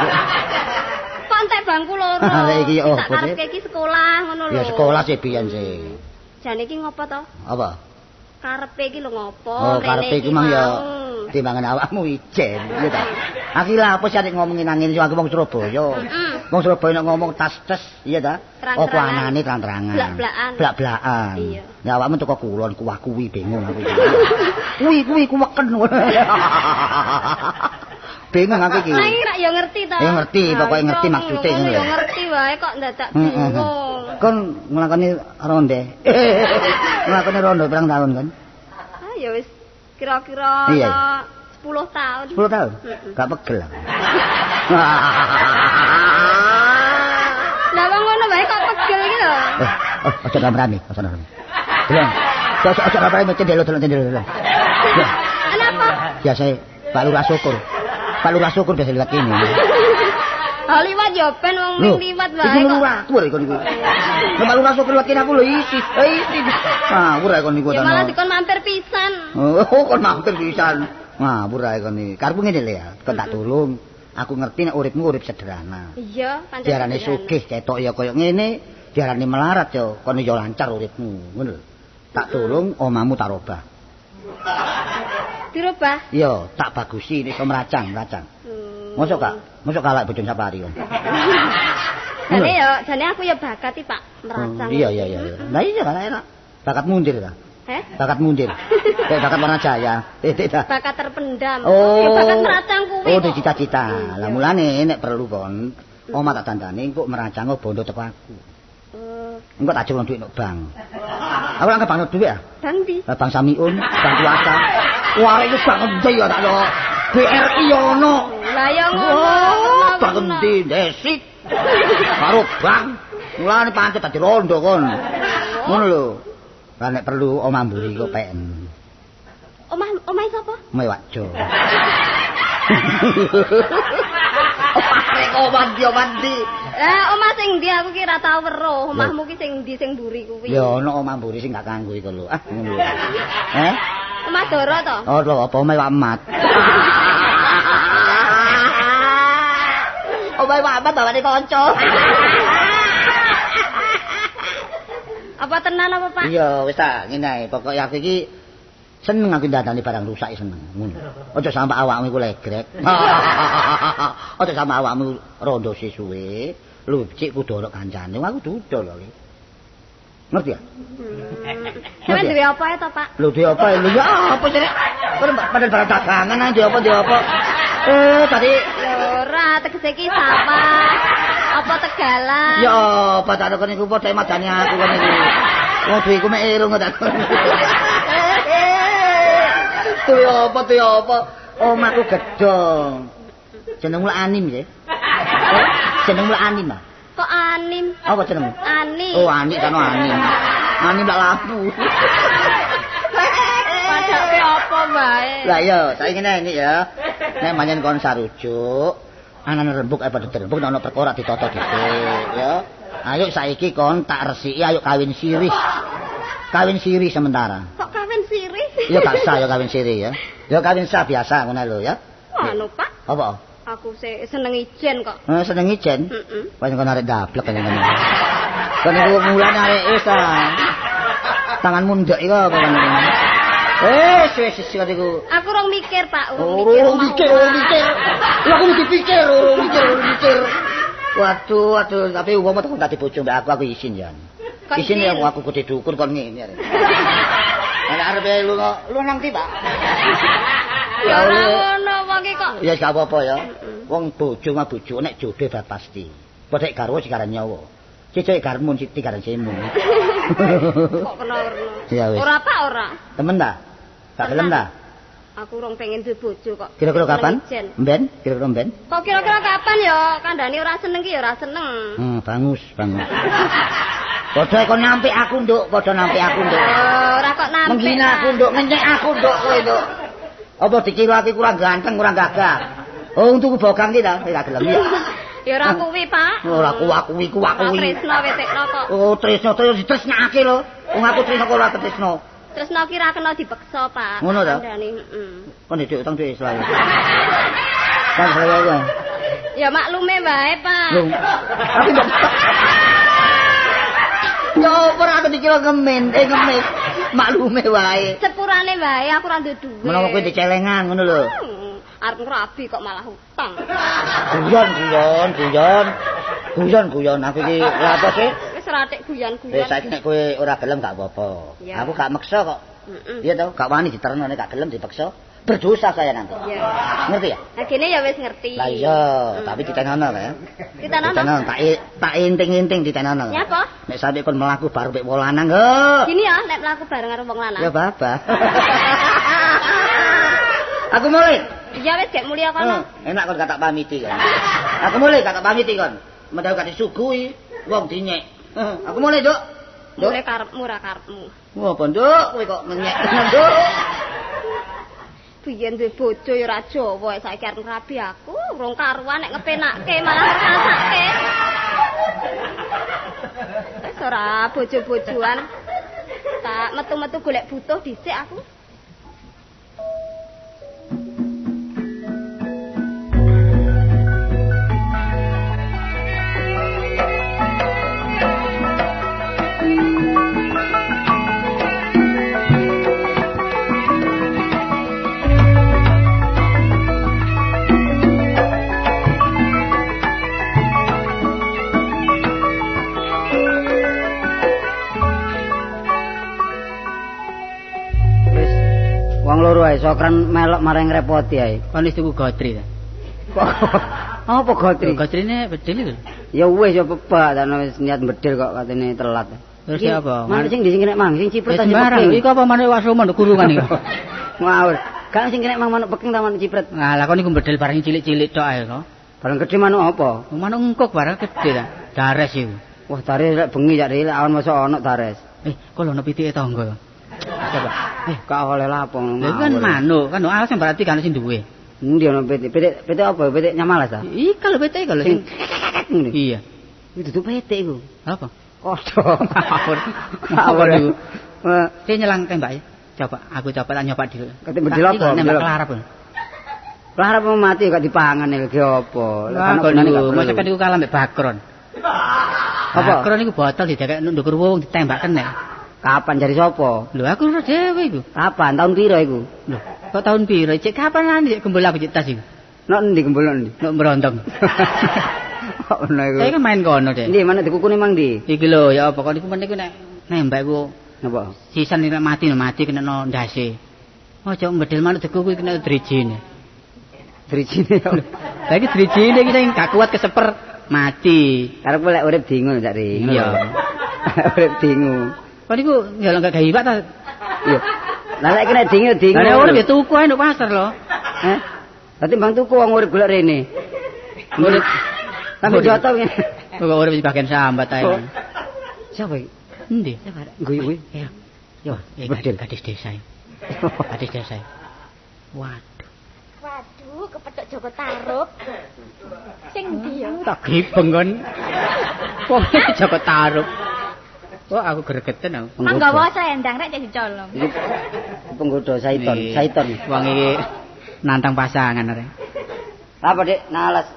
Kok entek bangku loro. Lah iki yo tak karepke iki sekolah ngono lho. Ya sekolah sih biyen sih. Jane iki ngopo to? Apa? Karepe iki lho ngopo? Oh, karepe iki mang ya timbangan awakmu ijen, iya ta. Aku lha apa sih arek ngomongin nang ngene aku wong Surabaya. Wong Surabaya nek ngomong tas-tes, iya ta? Apa anane terang-terangan. Blak-blakan. Blak-blakan. Lah awakmu teko kulon kuwah kuwi bingung aku. Kuwi kuweken. Bingung aku iki. Lah iki rak ya ngerti ta? Ya ngerti, pokoke ngerti maksude ngono. Ya ngerti wae kok ndadak bingung. Kon nglakoni ronde. Nglakoni rondo pirang tahun kan? Ah ya wis kira-kira 10 tahun. 10 tahun? Gak pegel aku. Lah wong ngono wae kok pegel iki lho. Aja rame-rame, aja rame. Delok. Aja rame-rame cendelo delok cendelo delok. Kenapa? Biasa Pak Lurah Syukur. Pak Lurah Syukur biasa liwat kene. Ha liwat ya ben wong liwat wae kok. Iku lurahku lho iku niku. Pak Lurah Syukur liwat kene aku lho isi. Isi. Ngawur ae kon niku ta. Ya malah dikon mampir pisan. Oh, kon mampir pisan. Ngawur ae kon iki. Karepmu ngene lho ya, kon tak tulung. Aku ngerti nek uripmu urip sederhana. Iya, pancen. Diarani sugih ketok ya koyo ngene, diarani melarat ya kon ya lancar uripmu, ngono lho. Tak tulung omamu tak robah. Dirubah? Iya, tak bagusi nek iso mracang-mracang. Mosok gak? Mosok kalah bojone Sapari kon. Jane ya, jane aku ya bakat iki, Pak, mracang. Iya. Lah iya lah enak. Bakat mundir ta? Heh? Bakat mundir. Kayak bakat warna jaya. Titik ta. Bakat terpendam. Oh. Ya bakat mracang kuwi. Oh, cita-cita. Lah mulane nek perlu kon, omah tak dandani engko mracang bondo teko aku. Engko tak ajeng dhuwit nok bank. Aku lak bank dhuwit ah. Bank ndi? Bank Samiun, Bank Kuasa. Wah, iku bank endi ya tak lho. BRI ya ono. Lah ya ngono. Bank endi desik. Karo bank. Mulane pancet dadi rondo kon. Ngono lho. Lah nek perlu omah mburi kok peken. Omah omahe sapa? Omahe Wakjo. Omah mandi mandi. Lah omah sing ndi aku ki ora tau weruh. Omahmu ki sing ndi sing mburi kuwi? Ya ono omah mburi sing gak kanggo iku lho. Ah ngono lho. Eh? Omah Doro to? Oh lho apa omahe Wak Mat. Omahe Wak Mat bawane kanca. Apa tenan apa, Pak? Iya, wis ta, ngene ae. Pokoke aku iki seneng aku ndandani barang rusak seneng. Ngono. Aja sampe awakmu iku legrek. Aja sampe awakmu rondo sesuwe, lucik kudu ana kancane. Aku duda lho iki. Ngerti ya? Sampeyan duwe apa ae to, Pak? Lho duwe apa? Lho ya apa sih? Kon padahal barang dagangan ae duwe apa duwe apa. Tadi ora tegese iki sawah. Apa tegalan? Ya apa tak kon iku padha madani aku kon iku. Wong duweku mek irung tak. Duwe apa duwe apa? Omahku gedhong. Jenengmu Anim ya? Jenengmu Anim ah? Kok Anim? Apa jenengmu? Ani. Oh, Ani kan Anim. Anim tak lapu. Padake apa wae? Lah iya, saiki ngene ini ya. Nek manyen kon sarujuk, anane rembug ae padha dirembug nek ana perkara ditata dhisik ya. Ayo saiki kon tak resiki ayo kawin sirih. Kawin sirih sementara. Kok kawin sirih? Ya gak sah ya kawin sirih ya. Ya kawin sah biasa ngono lho ya. Anu Pak. Apa? Aku sih seneng ijen kok. Seneng ijen? Heeh. Wis kon arek dablek kene ngene. Kon iku mulane arek wis ta. Tanganmu ndek iku apa kon niku? Wis wis wis iku. Aku rong mikir, Pak. Urung mikir, urung mikir. Lah aku dipikir, urung mikir, urung mikir. Waduh, waduh, tapi umpama tekan dadi bojo mbek aku isin jan. Isin ya aku gede dukun kon ngene arek. Lah arepe lunga, lu nang ndi, Pak? Ya ora ngono wong iki kok. Ya gak apa-apa ya. Wong bojo mah bojo nek jodoh bar pasti. Padha garwa sikaran nyawa. Cecek garmun siti garan semu. Kok kena werna. Ora Pak ora. Temen ta? Gak gelem ta? Aku rong pengen duwe bojo kok. Kira-kira kapan? Mben, kira-kira mben. Kok kira-kira kapan ya? Kandhane ora seneng ki ya ora seneng. Bangus, bangus. Padha kon nampik aku, Nduk, padha nampik aku, Nduk. Ora kok nampik. Menghina aku, Nduk, ngenyek aku, Nduk, kowe, Nduk. Apa dikira aku kurang ganteng, kurang gagah? Oh, tuku bogang ki ta, ora gelem ya. Ya ora kuwi, Pak. Ora kuwi, kuwi kuwi. Tresno wetekno kok. Oh, tresno terus ditresnake lho. Wong aku tresno kok ora tresno. Tresno ki ra kena dipeksa, Pak. Ngono ta? Kandhane, heeh. Kon ndek utang dhuwit selawe. Kan selawe. Ya maklume wae, Pak. Lho. Tapi mbok ya ora aku dikira ngemen, ngemis. Maklume wae. Sepurane wae aku ora duwe duit. Menawa kowe dicelengan ngono lho. Arep ngrabi kok malah hutang. Guyon, guyon, guyon. Guyon, guyon aku iki lha apa sih? Wis ratik guyon-guyon. Wis saiki nek kowe ora gelem gak apa-apa. Aku gak meksa kok. Iya to, gak wani diterno nek gak gelem dipaksa. Berdosa saya nanti. Iya. Ngerti ya? Lah kene ya wis ngerti. Lah iya, tapi ditenono ya. Ditenono. Tak inting-inting ditenono. Nyapa? Nek sampe kon mlaku bareng mek wong lanang, ho. Gini ya, nek mlaku bareng karo wong lanang. Ya babah. Aku mulai. Iya wis gek mulya kono. Enak kon gak tak pamiti kon. Aku mulai gak tak pamiti kon. Mendaw gak disuguhi wong dinyek. Aku mulai, Nduk. Mulai karepmu ra karepmu. Wah, apa, Nduk? Kowe kok ngenyek tenan, Nduk. Biyen duwe bojo ya ora Jawa, saiki arep ngrabi aku, urung karuan nek ngepenakke malah ngrasake. Wis ora bojo-bojoan. Tak metu-metu golek butuh dhisik aku. Wong loro ae sokran melok marang ngrepoti ae. Kon wis tuku gotri ta? Apa gotri? Gotrine bedil iku. Ya wis ya bebak ta wis niat bedil kok katene telat. Terus ya apa? Manuk sing ndi sing kena mang sing cipret ta sing peking. Iku apa manuk wasuman kurungan iku. Ngawur. Gak sing kena mang manuk peking ta manuk cipret. Nah, lah kon iku bedil barang cilik-cilik tok ae kok. Barang gedhe manuk apa? Manuk engkuk barang gedhe ta. Dares iku. Wah, dares lek bengi cak lek awan mosok ono dares. Kok lho ono pitike tangga. Coba. Gak oleh lapo. Lha iku kan manuk, kan alas berarti kan sing duwe. Endi ono pitik? Pitik pitik apa? Pitik nyamalas ta? Iki lho pitik iku lho sing ngene. Iya. Iki dudu pitik iku. Apa? Kodhok. Apa iku? Sing nyelang tembake. Coba aku coba tak nyoba dulu. Ketik bedil apa? Nembak kelarap. Kelarap mati gak dipangan iki apa? Lah gunane gak perlu. Mosok iku kalah mbek bakron. Apa? Bakron iku botol didekek ndukur wong ditembak kena. Kapan jari sapa? Lho aku ora dhewe iku. Kapan? Tahun piro iku? Lho, kok tahun piro? Cek kapan lan cek gembul aku cek tas iku. Nok endi gembul nok endi? Nok Mrontong. Kok ngono iku? Saya kan main kono, Dek. Endi manuk dikukune mang ndi? Iki lho, ya apa kon iku meneh iku nek nembak iku napa? Sisan nek mati mati kena no ndase. Ojo mbedil manuk dikuku kena drijine. Drijine ya. Lah iki drijine iki sing gak kuat keseper mati. Karepku lek urip dingu cak ri. Iya. Urip dingu. Kon iku ya gak gawe iwak ta? Iya. Lah lek kena dingu dingu. Lah nek urip ya tuku ae nduk pasar lho. Heh. Dadi mbang tuku wong urip golek rene. Urip sampe joto ngene. Kok urip di bagian sambat ae. Siapa iki? Endi? Guyu kuwi. Iya. Yo, bedil gadis desa. Gadis desa. Waduh. Waduh, kepethuk Joko Tarub. Sing ndi ya? Tak gibeng kon. Wong Joko Tarub. Wah, aku gregeten aku. Manggawa selendang rek cek dicolong. Penggoda Saiton, Saiton. Wong iki nantang pasangan arek. Apa, Dik? Nales.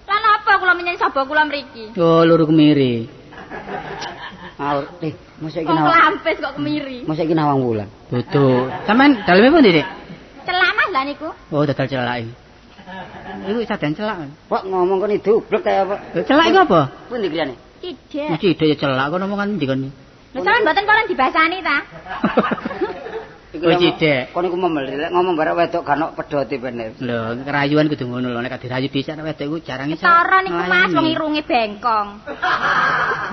Lan apa kula menyang saba kula mriki? Oh, luru kemiri. Ngawur, Dik. Mosok iki Wong nawang. lampis kok kemiri. Mosok iki nawang wulan. Dudu. Sampeyan daleme pundi, Dik? Celak Mas lha niku. Oh, dodol celak iki. Iku sadan celak. Kok ngomong kon idublek kaya apa? Celak iku apa? Pundi griyane? Cidek. Mesti ide ya celak kono omongan ndi kon. Lho sampean mboten pareng dibasani ta? Oh, cidek. Kon iku memel lek ngomong barek wedok gak ono pedote bener. Lho, kerayuan kudu ngono lho, nek dirayu dhisik nek wedok iku jarang iso. Ketara niku Mas wong irunge bengkong.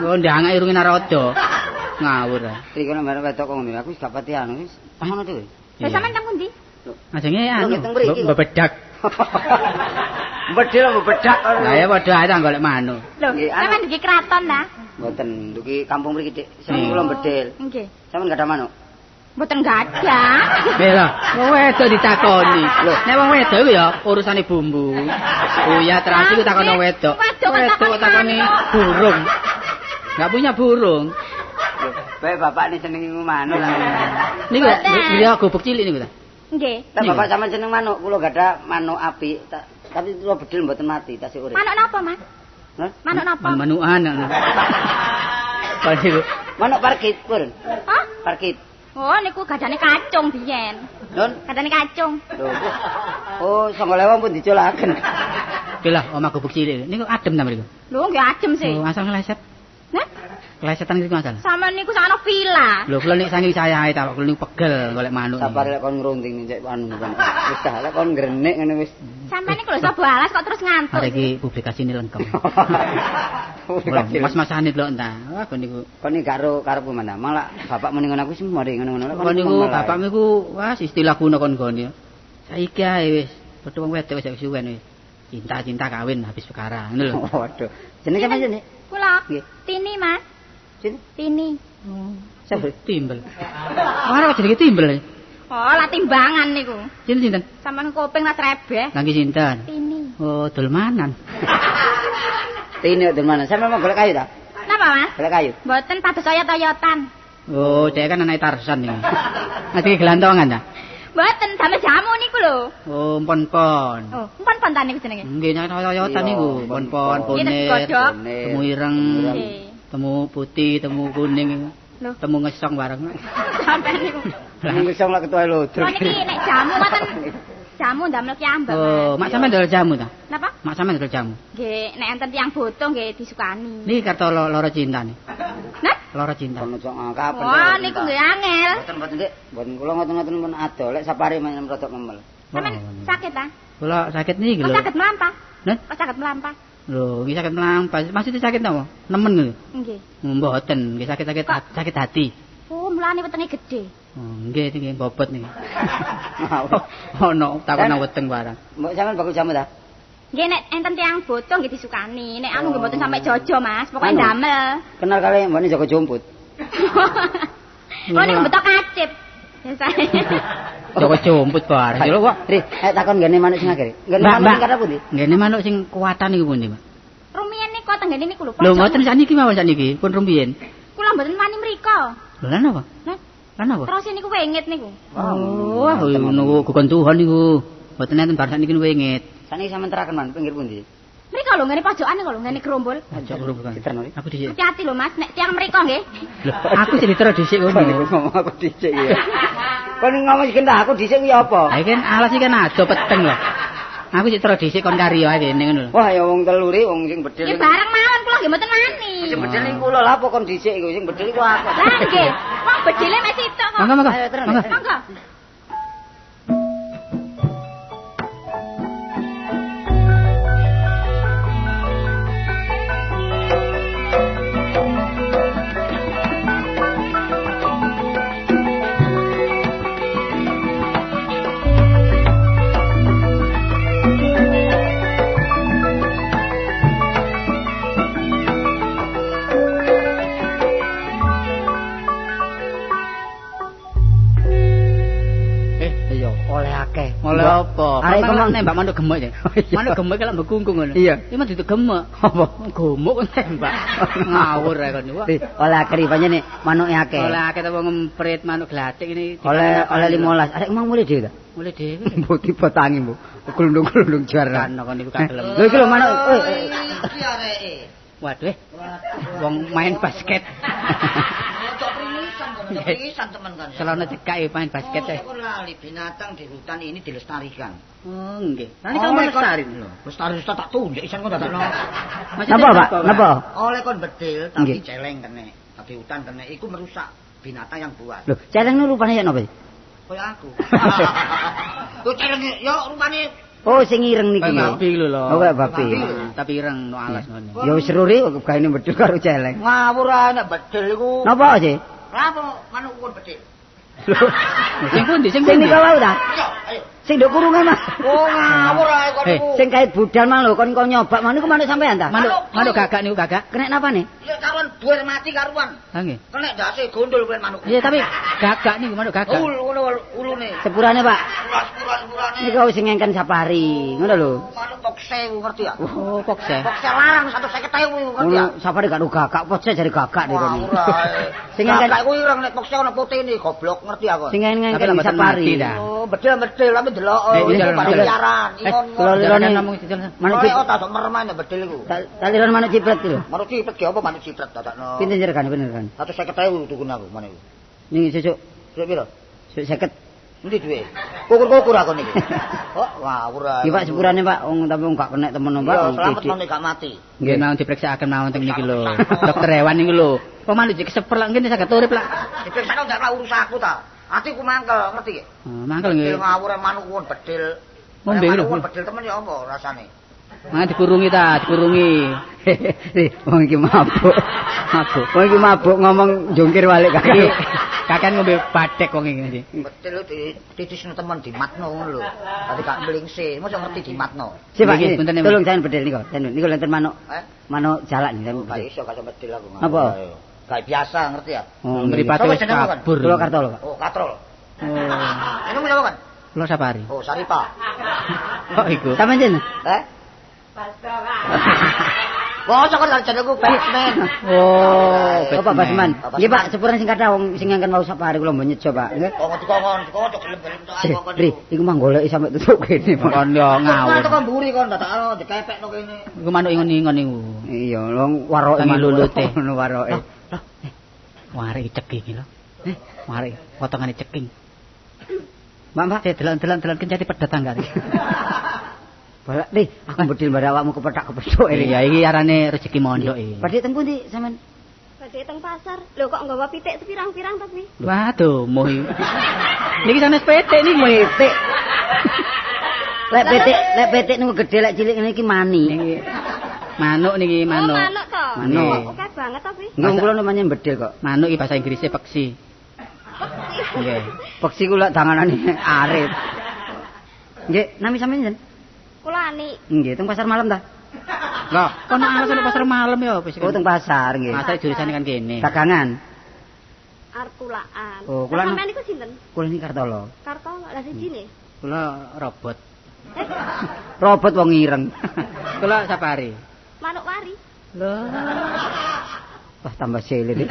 Oh, ndangak irunge naroda. Ngawur. Iki nek barek wedok kok ngono, aku wis gak pati anu wis. Ngono dhewe. Lha sampean teng pundi? Ajenge anu, bebedak. Bedil bebedak. Lah ya padha ae ta golek manuk. Lho, sampean dugi kraton ta? Mboten, dugi kampung mriki, Dik. Sampeyan kula bedil. Nggih. Sampeyan gak ada manuk? Mboten gadah. Lha lho, wong wedok ditakoni. Nek wong wedok iku ya urusane bumbu. Uyah terasi ku takono wedok. Wedok takoni burung. Enggak punya burung. Bae bapak ni seneng manuk lah. Niku ya gobek cilik niku ta. Nggih. Lah bapak sampean seneng manuk, kula gadah manuk apik. Tapi kula bedil mboten mati, tasih urip. Manuk napa, Mas? Hah? Manuk napa? Manukan. Manuk parkit, Pur. Hah? Parkit. Oh, niku gadane kacung biyen. Nun? Gadane kacung. Lho. Oh, 9.000 pun dicolaken. Iki lah omah gubuk cilik. Niku adem ta mriku? Lho, nggih adem sih. Oh, asal ngleset. Hah? Klesetan iki masalah. Sampeyan niku sakno villa. Lho, kula nek saking saya ae ta, kula niku pegel golek manuk. Sabar lek kon ngrunting cek anu kon. Wis ta, lek kon ngrenik ngene wis. Sampeyan niku lho sapa alas kok terus ngantuk. Arek iki publikasine lengkap. Mas-masane delok entah. Wah, kon niku. Kon iki karo karepku mana? Malah bapak muni ngono aku sing mari ngono-ngono. Kon niku bapakmu iku wah istilah kuno kon gone. Saiki ae wis padha wong wedok wis suwen wis. Cinta-cinta kawin habis perkara ngono lho. Waduh. Jenenge apa jenenge? Kula. Tini, Mas. Tini. Oh, sapa timbel. Ora jenenge timbel. Oh, lah timbangan niku. Sinten sinten? Sampeyan kuping lah trebeh. Lha nggih sinten? Tini. Oh, dolmanan. Tini dolmanan. Sampeyan mau golek kayu ta? Napa, Mas? Golek kayu. Mboten pados oyot-oyotan. Oh, dhek kan anake Tarsan niku. Ngerti gelantongan ta? Mboten, damel jamu niku lho. Oh, empon-pon. Oh, empon-pon ta niku jenenge? Nggih, oyot-oyotan niku, empon-pon, bonir, temu ireng. Temu putih, temu kuning, temu ngesong bareng. Sampeyan niku. Temu ngesong lak ketuae lodro. Oh niki nek jamu ngoten. Jamu ndamel kiambak. Oh, mak sampeyan ndol jamu ta? Napa? Mak sampeyan ndol jamu. Nggih, nek enten tiyang butuh nggih disukani. Niki karto loro cinta nih. Nah? Loro cinta. Kono cok kapan? Wah, niku nggih angel. Mboten mboten Dik, mboten kula ngoten-ngoten pun ado lek sapare menyem rodok memel. Sampeyan sakit ta? Kula sakit niki lho. Kok sakit mlampah? Nah? Kok sakit mlampah? Lho, nggih sakit mlampah. Maksudnya sakit napa? Nemen lho. Nggih. Mboten, nggih sakit-sakit sakit hati. Oh, mulane wetenge gedhe. Oh, nggih niki bobot niki. Ono takon nang weteng barang. Mbok sampean bakul jamu ta? Nggih nek enten tiyang bocah nggih disukani. Nek anu nggih mboten sampe jojo, Mas. Pokoke ndamel. Kenal kali mbokne jaga jumput. Oh, niku betok kacip. Biasane. Joko jumput bareng. Lho kok. Ri, takon nggene manuk sing akeh. Nggene manuk sing kathah pundi? Nggene manuk sing kuwatan niku pundi, Pak? Rumiyin niku tenggene niku lho. Lho mboten sakniki mawon sakniki, pun rumiyin. Kula mboten wani mriko. Lho lha napa? Hah? Lha napa? Terus niku wengit niku. Oh, wah ngono gugon Tuhan niku. Mboten enten bar sakniki wengit. Sakniki sampean teraken man pinggir pundi? Mriko lho ngene pojokan niku lho ngene gerombol. Pojok gerombol. Aku dhisik. Hati-hati lho Mas, nek tiyang mriko nggih. Lho, aku sing ditero dhisik ngono. Ngomong aku dhisik ya. Kon ngomong iki entah aku dhisik kuwi apa? Ha iki kan alas iki kan ado peteng lho. Aku sik tero dhisik kon karya ae kene ngono lho. Wah ya wong teluri wong sing bedil. Ya bareng mawon kula nggih mboten wani. Sing bedil iku kula lha apa kon dhisik iku sing bedil iku aku. Lah nggih. Wong bedile mek sitok kok. Monggo monggo. Ayo terus. Monggo. Oleh apa? Arek kok nembak manuk gemuk ya. Manuk gemuk iki lak mbekungkung ngono. Iya. Iki mah duduk gemuk. Apa? Gemuk kok nembak. Ngawur ae kon. Oleh akeh pancene manuke akeh. Oleh akeh ta wong ngemprit manuk glatik ini. Oleh oleh 15. Arek mang mulih dhewe ta? Mulih dhewe. Mbok dibotangi mbok. Glundung-glundung jar. Kan kon niku kagelem. Lho iki lho manuk. Iki areke. Waduh. Wong main basket. Pisan temen kan. Celana cekak main basket. Oh, lali binatang di hutan ini dilestarikan. Oh, nggih. Lah nek kamu lestari lho. Lestari tak tunjuk isan kok dadakno. Napa, Pak? Napa? Oleh kon bedil tapi celeng kene, tapi hutan kene iku merusak binatang yang buas. Lho, celeng nu rupane ya napa? Kaya aku. Lho celeng ya rupane. Oh, sing ireng niki. Kayak babi lho. Oh, kayak babi. Tapi ireng no alas ngono. Ya wis seru ri gaene bedil karo celeng. Ngawur ae nek bedil iku. Napa sih? Lah manuk kon bedil. Lho, sing pundi sing pundi? Sing nika wau ta? Iya, ayo. Sing nduk kurungan, Mas. Oh, ngawur ae kon iku. Sing kait budal mang lho kon kok nyobak mang niku manuk sampean ta? Manuk, manuk gagak niku gagak. Kenek napane? Iya, karuan buer mati karuan. Ha nggih. Kenek ndase gondol kuwi manuk. Iya, tapi gagak niku manuk gagak. Ul ngono ulune. Sepurane, Pak. Sepurane. Niku wis ngengken safari, ngono lho. Manuk toksik. pokse iku ngerti ya? Oh, pokse. Pokse larang 150.000 iku ngerti ya? Ngono safari gak gagak pokse jare gagak niku. Sing gagak iku ireng nek pokse ana putihne goblok ngerti aku. Sing ngene safari. Oh, bedil-bedil tapi delok piaran. Lirone namung manuk cipret tak merem bedil iku. Tak lirone manuk cipret iki lho. Manuk cipret ki apa manuk cipret dadakno. Pinten regane pinten regane? 150.000 tukune aku manuk iku. Ning sesuk. Sesuk piro? Sesuk 50. Endi duwe? Kukur-kukur aku niki. Oh, ngawur ae. Iki Pak sepurane Pak, wong tapi gak kenek temen Pak. Iya, selamat nang gak mati. Nggih, mau diperiksakan mawon teng niki lho. Dokter hewan niku lho. Wong manuk jek keseper lak ngene saged urip lak. Diperiksa ndak urus aku ta. Atiku mangkel, ngerti? Mangkel nggih. Ngawur manuk won bedil. Ngombe lho. Bedil temen ya apa rasane? Mangan dikurungi ta, dikurungi. Wong iki mabuk. Mabuk. Wong iki mabuk ngomong jungkir walik kakek. Kakean ngombe badhek wong iki. Bedil dititisno temen dimatno ngono lho. Dadi gak mlingse, mosok ngerti dimatno. Sik Pak, tolong sampean bedil niku. Niku lenten manuk. Manuk jalak niku. Gak iso gak bedil aku. Apa? Gak biasa ngerti ya. Mripate wis kabur. Kula Kartolo, Pak. Oh, Katrol. Oh. Ini menapa kan? Kula Sapari. Oh, Saripa. Kok iku? Sampeyan jeneng? Eh? Bocah kok jenengku Batman. Oh, Bapak Basman. Nggih Pak, sepurane sing kathah wong sing ngangken wau Sapari kula mbok nyejo Pak. Nggih. Kok dikongkon, dikongkon gelem-gelem tok aku kon. Ri, iku mah goleki sampe tutup kene. Kon yo ngawur. Teko mburi kon dadakno dikepekno kene. Iku manuk ingon-ingon iku. Iya, wong waroke lulute. Ngono waroke. Wareke ceking iki lho. Wareke potongane ceking. Mbak, Mbak, delok-delok kencati pedhot tanggane. Balak nih, aku bedil mbak awakmu kepethak-kepethuk iki. Ya iki arane rezeki mondok iki. Badhe teng pundi sampean? Badhe teng pasar. Lho kok nggawa pitik sepirang-pirang to kuwi? Waduh, moh iki. Niki sanes pitik niki pitik. Lek pitik niku gedhe, lek cilik ngene iki mani. Niki manuk niki manuk. Oh, manuk to. Manuk. Oke banget to kuwi. Nggih kula namanya bedil kok. Manuk iki bahasa Inggrise peksi. Peksi. Nggih. Peksi ku lek danganane arit. Nggih, nami sampeyan sinten? Kula Ani. Nggih, teng pasar malam ta? Lah, kono alasan pasar malam ya apa sih? Oh, teng pasar nggih. Masa jurusane kan kene. Dagangan. Arep kulaan. Oh, kula sampeyan niku sinten? Kula niki Kartolo. Kartolo, lah sijine? Kula robot. Robot wong ireng. Kula Sapari. Manuk wari. Lho. Wah, tambah selit.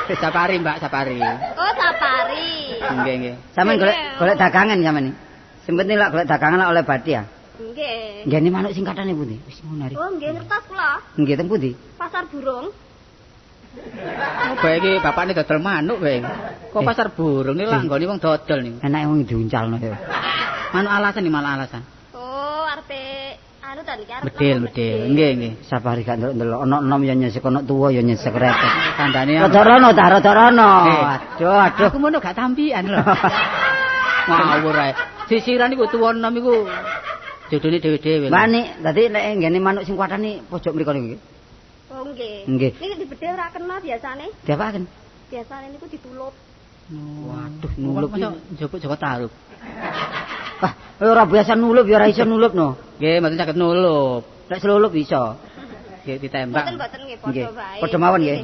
Sapari, Mbak, Sapari. Oh, Sapari. Nggih, nggih. Sampeyan golek dagangan sampeyan iki. Sing penting lek golek dagangan lek oleh bathi ya. Nggih. Nggih manuk sing kathane pundi? Wis ngono ari. Oh, nggih ngertos kula. Nggih teng pundi? Pasar burung. Oh, bae iki bapakne dodol manuk bae. Kok pasar burung iki lak nggone wong dodol niku. Enake wong diuncalno ya. Manuk alasan iki malah alasan. Oh, arepe anu ta niki arep. Bedil, bedil. Nggih, nggih. Sapari gak ndelok-ndelok ana enom ya nyesek ana tuwa ya nyesek repot. Kandhane rada rono ta, rada rono. Aduh, aduh. Aku mono gak tampian lho. Ngawur ae. Sisiran iku tuwa enom iku jodone dhewe-dhewe. Mbak Nik, dadi nek nggene manuk sing kuatane pojok mriko niku nggih. Oh nggih. Nggih. Niki dibedhil ora kena biasane. Diapakaken? Biasane niku ditulup. Waduh, nulup mosok njupuk Joko Tarub. Wah, ora biasa nulup ya ora iso nulup no. Nggih, mboten saged nulup. Nek selulup iso. Nggih ditembak. Mboten-mboten nggih padha wae. Padha mawon nggih.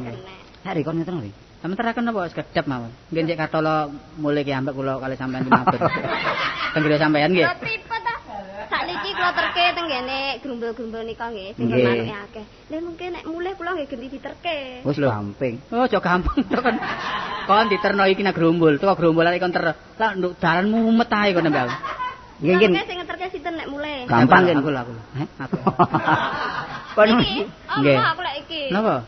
Hari kon ngeten lho. Sampeyan teraken napa sekedhap mawon. Nggih Cek Kartolo mulih ki ambek kula kali sampean ki mampir. Teng griya sampean nggih. Pripun ta? Sakniki kula terke teng ngene grumbul-grumbul nika nggih sing manuke akeh. Lha mungkin nek mulih kula nggih genti diterke. Wis gampang. Oh, aja gampang to kon. Kon diterno iki nang grumbul, teko grumbul arek kon ter. Lah nduk dalan mumet ae kon mbak. Nggih nggih. Sing ngeterke sinten nek mulih? Gampang aku lho aku. Heh, aku. Kon nggih. Aku lek iki. Napa?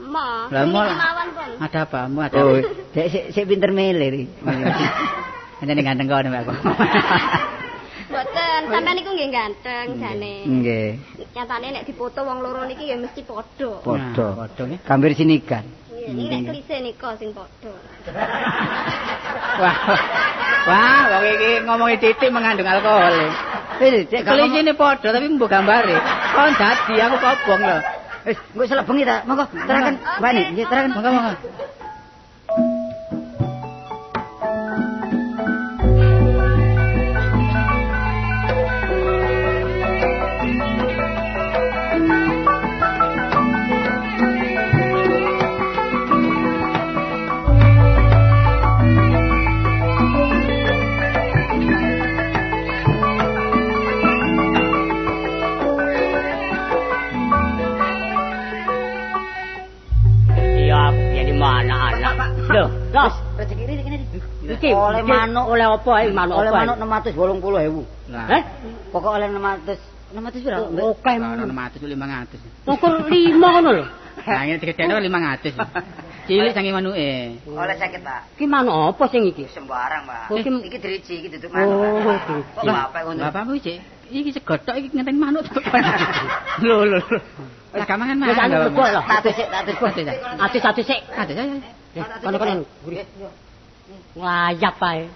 Ma. Lah mawon pun. Ada apa? Mu ada. Oh, dek sik pinter mele iki. Encene ganteng kon mbak aku. Mboten, sampean niku nggih ganteng jane. Nggih. Nyatane nek dipoto wong loro niki ya mesti padha. Padha. Padha nggih. Gambir sinigan. Nggih, iki nek klise nika sing padha. Wah. Wah, wong iki ngomongi titik mengandung alkohol. Wis, dek klisine padha tapi mbuh gambare. Kon dadi aku kobong lho. Wis, engko selek bengi ta. Monggo, teraken Mbak Nik, nggih teraken. Monggo, monggo. Lho, lho, rezeki ini kene iki oleh manuk oleh apa ae manuk oleh apa? Manuk 680.000. Heh? Pokok oleh 600 pira? Oke, 600 500. Ukur 5 ngono lho. Nah, ngene digedhekno 500. Cilik saking manuke. Oleh 50, Pak. Iki manuk apa sing iki? Sembarang, Pak. Iki driji, iki duduk manuk. Oh, kok bapak ngono. Bapakmu iki iki segothok iki ngenteni manuk tok. Lho lho. Lah gak mangan manuk. Wis anu lho. Tak sik, tak sik. Atis-atis sik. Atis ayo. Kono-kono. Nglayap ae.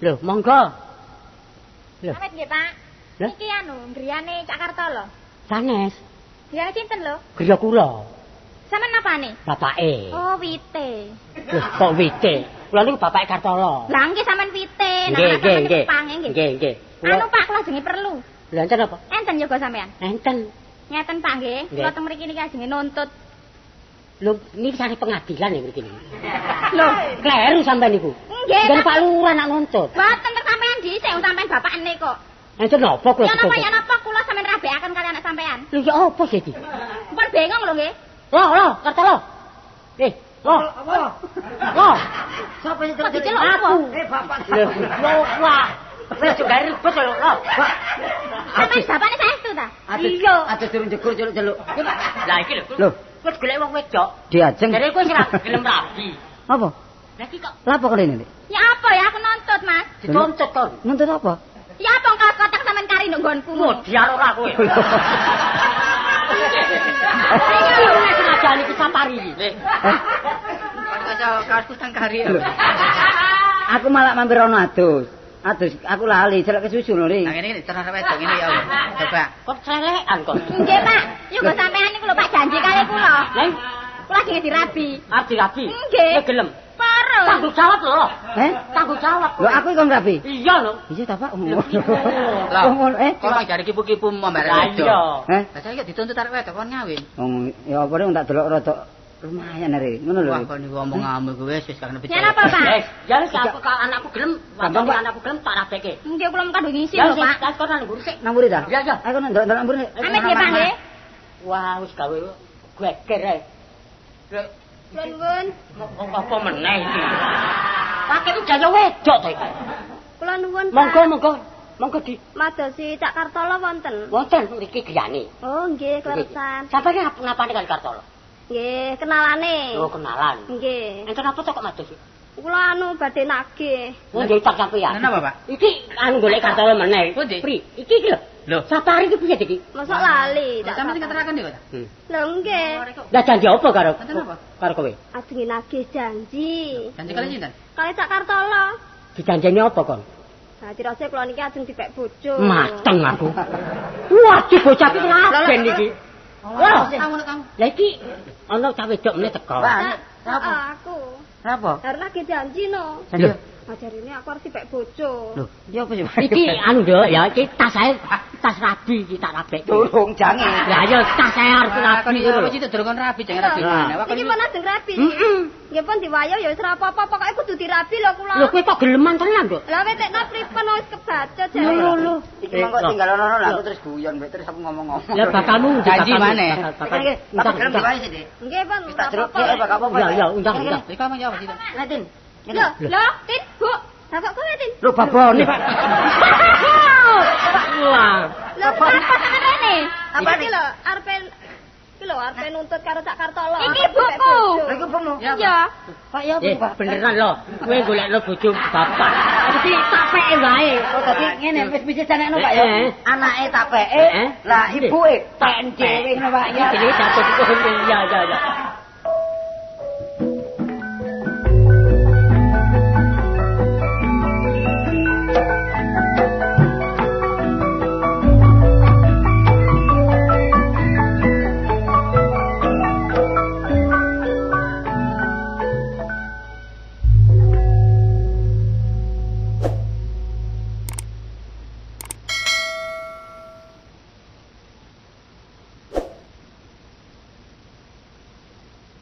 Lho, monggo. Lho. Amit nggih, Pak. Iki anu griyane Cak Kartolo. Sanes. Griyane sinten lho? Griya kula. Sampeyan napane? Bapake. Oh, wite. Lho, kok wite? Kula niku bapake Kartolo. Lah nggih sampean wite. Nah, sampean kepange nggih. Nggih, nggih. Anu Pak, kula ajenge perlu. Lho enten apa? Enten yoga sampean. Enten. Ngeten Pak nggih, kula teng mriki niki ajenge nuntut. Lho, niki sare pengadilan ya mriki niki. Lho, kleru sampean niku. Nggih. Nggih Pak Lurah nak nuntut. Mboten teng sampean dhisik, wong sampean bapakne kok. Enten napa kula? Ya napa ya napa kula sampean rabekaken kali anak sampean. Lho ya apa sih iki? Mpun bengong lho nggih. Lho, lho, Kartolo. Lho. Apa? Lho. Sapa sing terus? Aku. Bapak. Lho, wah. Wis gawe ribet lho, lho. Sampeyan bapakne saestu ta? Iya. Atus durung jegur celuk-celuk. Lah iki lho. Lho, wis golek wong wedok. Diajeng. Jare kowe ora gelem rabi. Apa? Lah iki kok lha apa kene iki? Ya apa ya aku nuntut, Mas. Dituntut kon. Nuntut apa? Ya apa kaos kotak sampean kari nduk nggonku. Modiar ora kowe. Iki wis ngajani iki Sapari iki. Kaosku tang kari. Aku malah mampir ono adus. Adus aku lali celek kesusu lho. Nah ngene iki terus wedok ngene ya. Coba. Kok celekan kok. Nggih, Pak. Yoga sampean niku lho Pak janji kali kula. Lah kula ajenge dirabi. Arep dirabi? Nggih. Kowe gelem? Pareng. Tanggung jawab lho. Eh? Tanggung jawab. Lho aku iki kon rabi. Iya lho. Iya ta, Pak. Lah ngono eh. Kok jare kipu-kipu mbare wedok. Iya. Eh? Lah saiki dituntut arek wedok kon ngawin. Wong ya apa nek tak delok rada lumayan are. Ngono lho. Wah kon niku omonganmu iku wis wis karena Ya napa, Pak? Wis, ya wis aku anakku gelem, anakku gelem tak rabeke. Nggih kula mung ngisi lho, Pak. Ya wis kon nang mburi sik. Nang mburi ta? Iya, iya. Aku nang ndelok mburi. Amit nggih, Pak nggih. Wah, wis gawe geger ae. Kula nuwun. Apa meneh iki? Pakai jaya wedok to iki. Kula nuwun, Pak. Monggo, monggo. Monggo di madosi Cak Kartolo wonten. Wonten mriki griyane. Oh, nggih, kleresan. Sampeyan ngapane kali Kartolo? Nggih, kenalane. Oh, kenalan. Nggih. Enten apa to kok madosi? Kula anu badhe nagih. Oh, nggih utang sampeyan. Napa, Pak? Iki anu golek Kartolo meneh. Pundi? Pri, iki iki lho. Lho, Sapari iki piye iki? Mosok lali. Sampeyan sing keterakan niku ta? Lho nggih. Lah janji apa karo? Karo kowe? Ajenge nagih janji. Janji kali sinten? Kali Cak Kartolo. Dijanjeni apa kon? Nah, tirose kula niki ajeng dipek bojo. Mateng aku. Wah, iki bocah iki ngaben iki. Wah, lah iki ana cah wedok meneh teko. Aku. Napa? Arep nagih janji no. Janji. Ajarine aku arep dipek bojo. Lho, iya apa sih? Iki anu Nduk ya, iki tas ae, tas rabi iki tak rabek. Durung jange. Lah iya tas ae arep rabi. Kon iki durung kon rabi, jangan rabi. Iki pun ajeng rabi. Nggih pun diwayo ya wis ora apa-apa, pokoke kudu dirabi lho kula. Lho kowe kok geleman tenan, Nduk? Lah wetekno pripun wis kebaca jare. Lho lho. Iki mongko tinggal ono lho aku terus guyon mbek terus aku ngomong-ngomong. Lah bakalmu janji maneh. Bakal gelem diwayo sih, Dik. Nggih pun. Wis tak jeruk gak apa-apa. Ya ya undang undang. Iki apa ya apa sih? Tin. Lho, lho, Tin, Bu. Lah kok kowe, Tin? Lho babone, Pak. Wah. Lho, apa sampean rene? Apa iki lho, arepe iki lho arepe nuntut karo Cak Kartolo. Iki buku. Lha iku bukumu. Iya. Pak ya apa, Pak? Beneran lho, kowe golekno bojo bapak. Iki tapeke wae. Oh, dadi ngene wis wis janekno, Pak ya. Anake tapeke, lah ibuke pen dhewe ngono, Pak ya. Iki jenenge jatuh. Iya, iya, iya.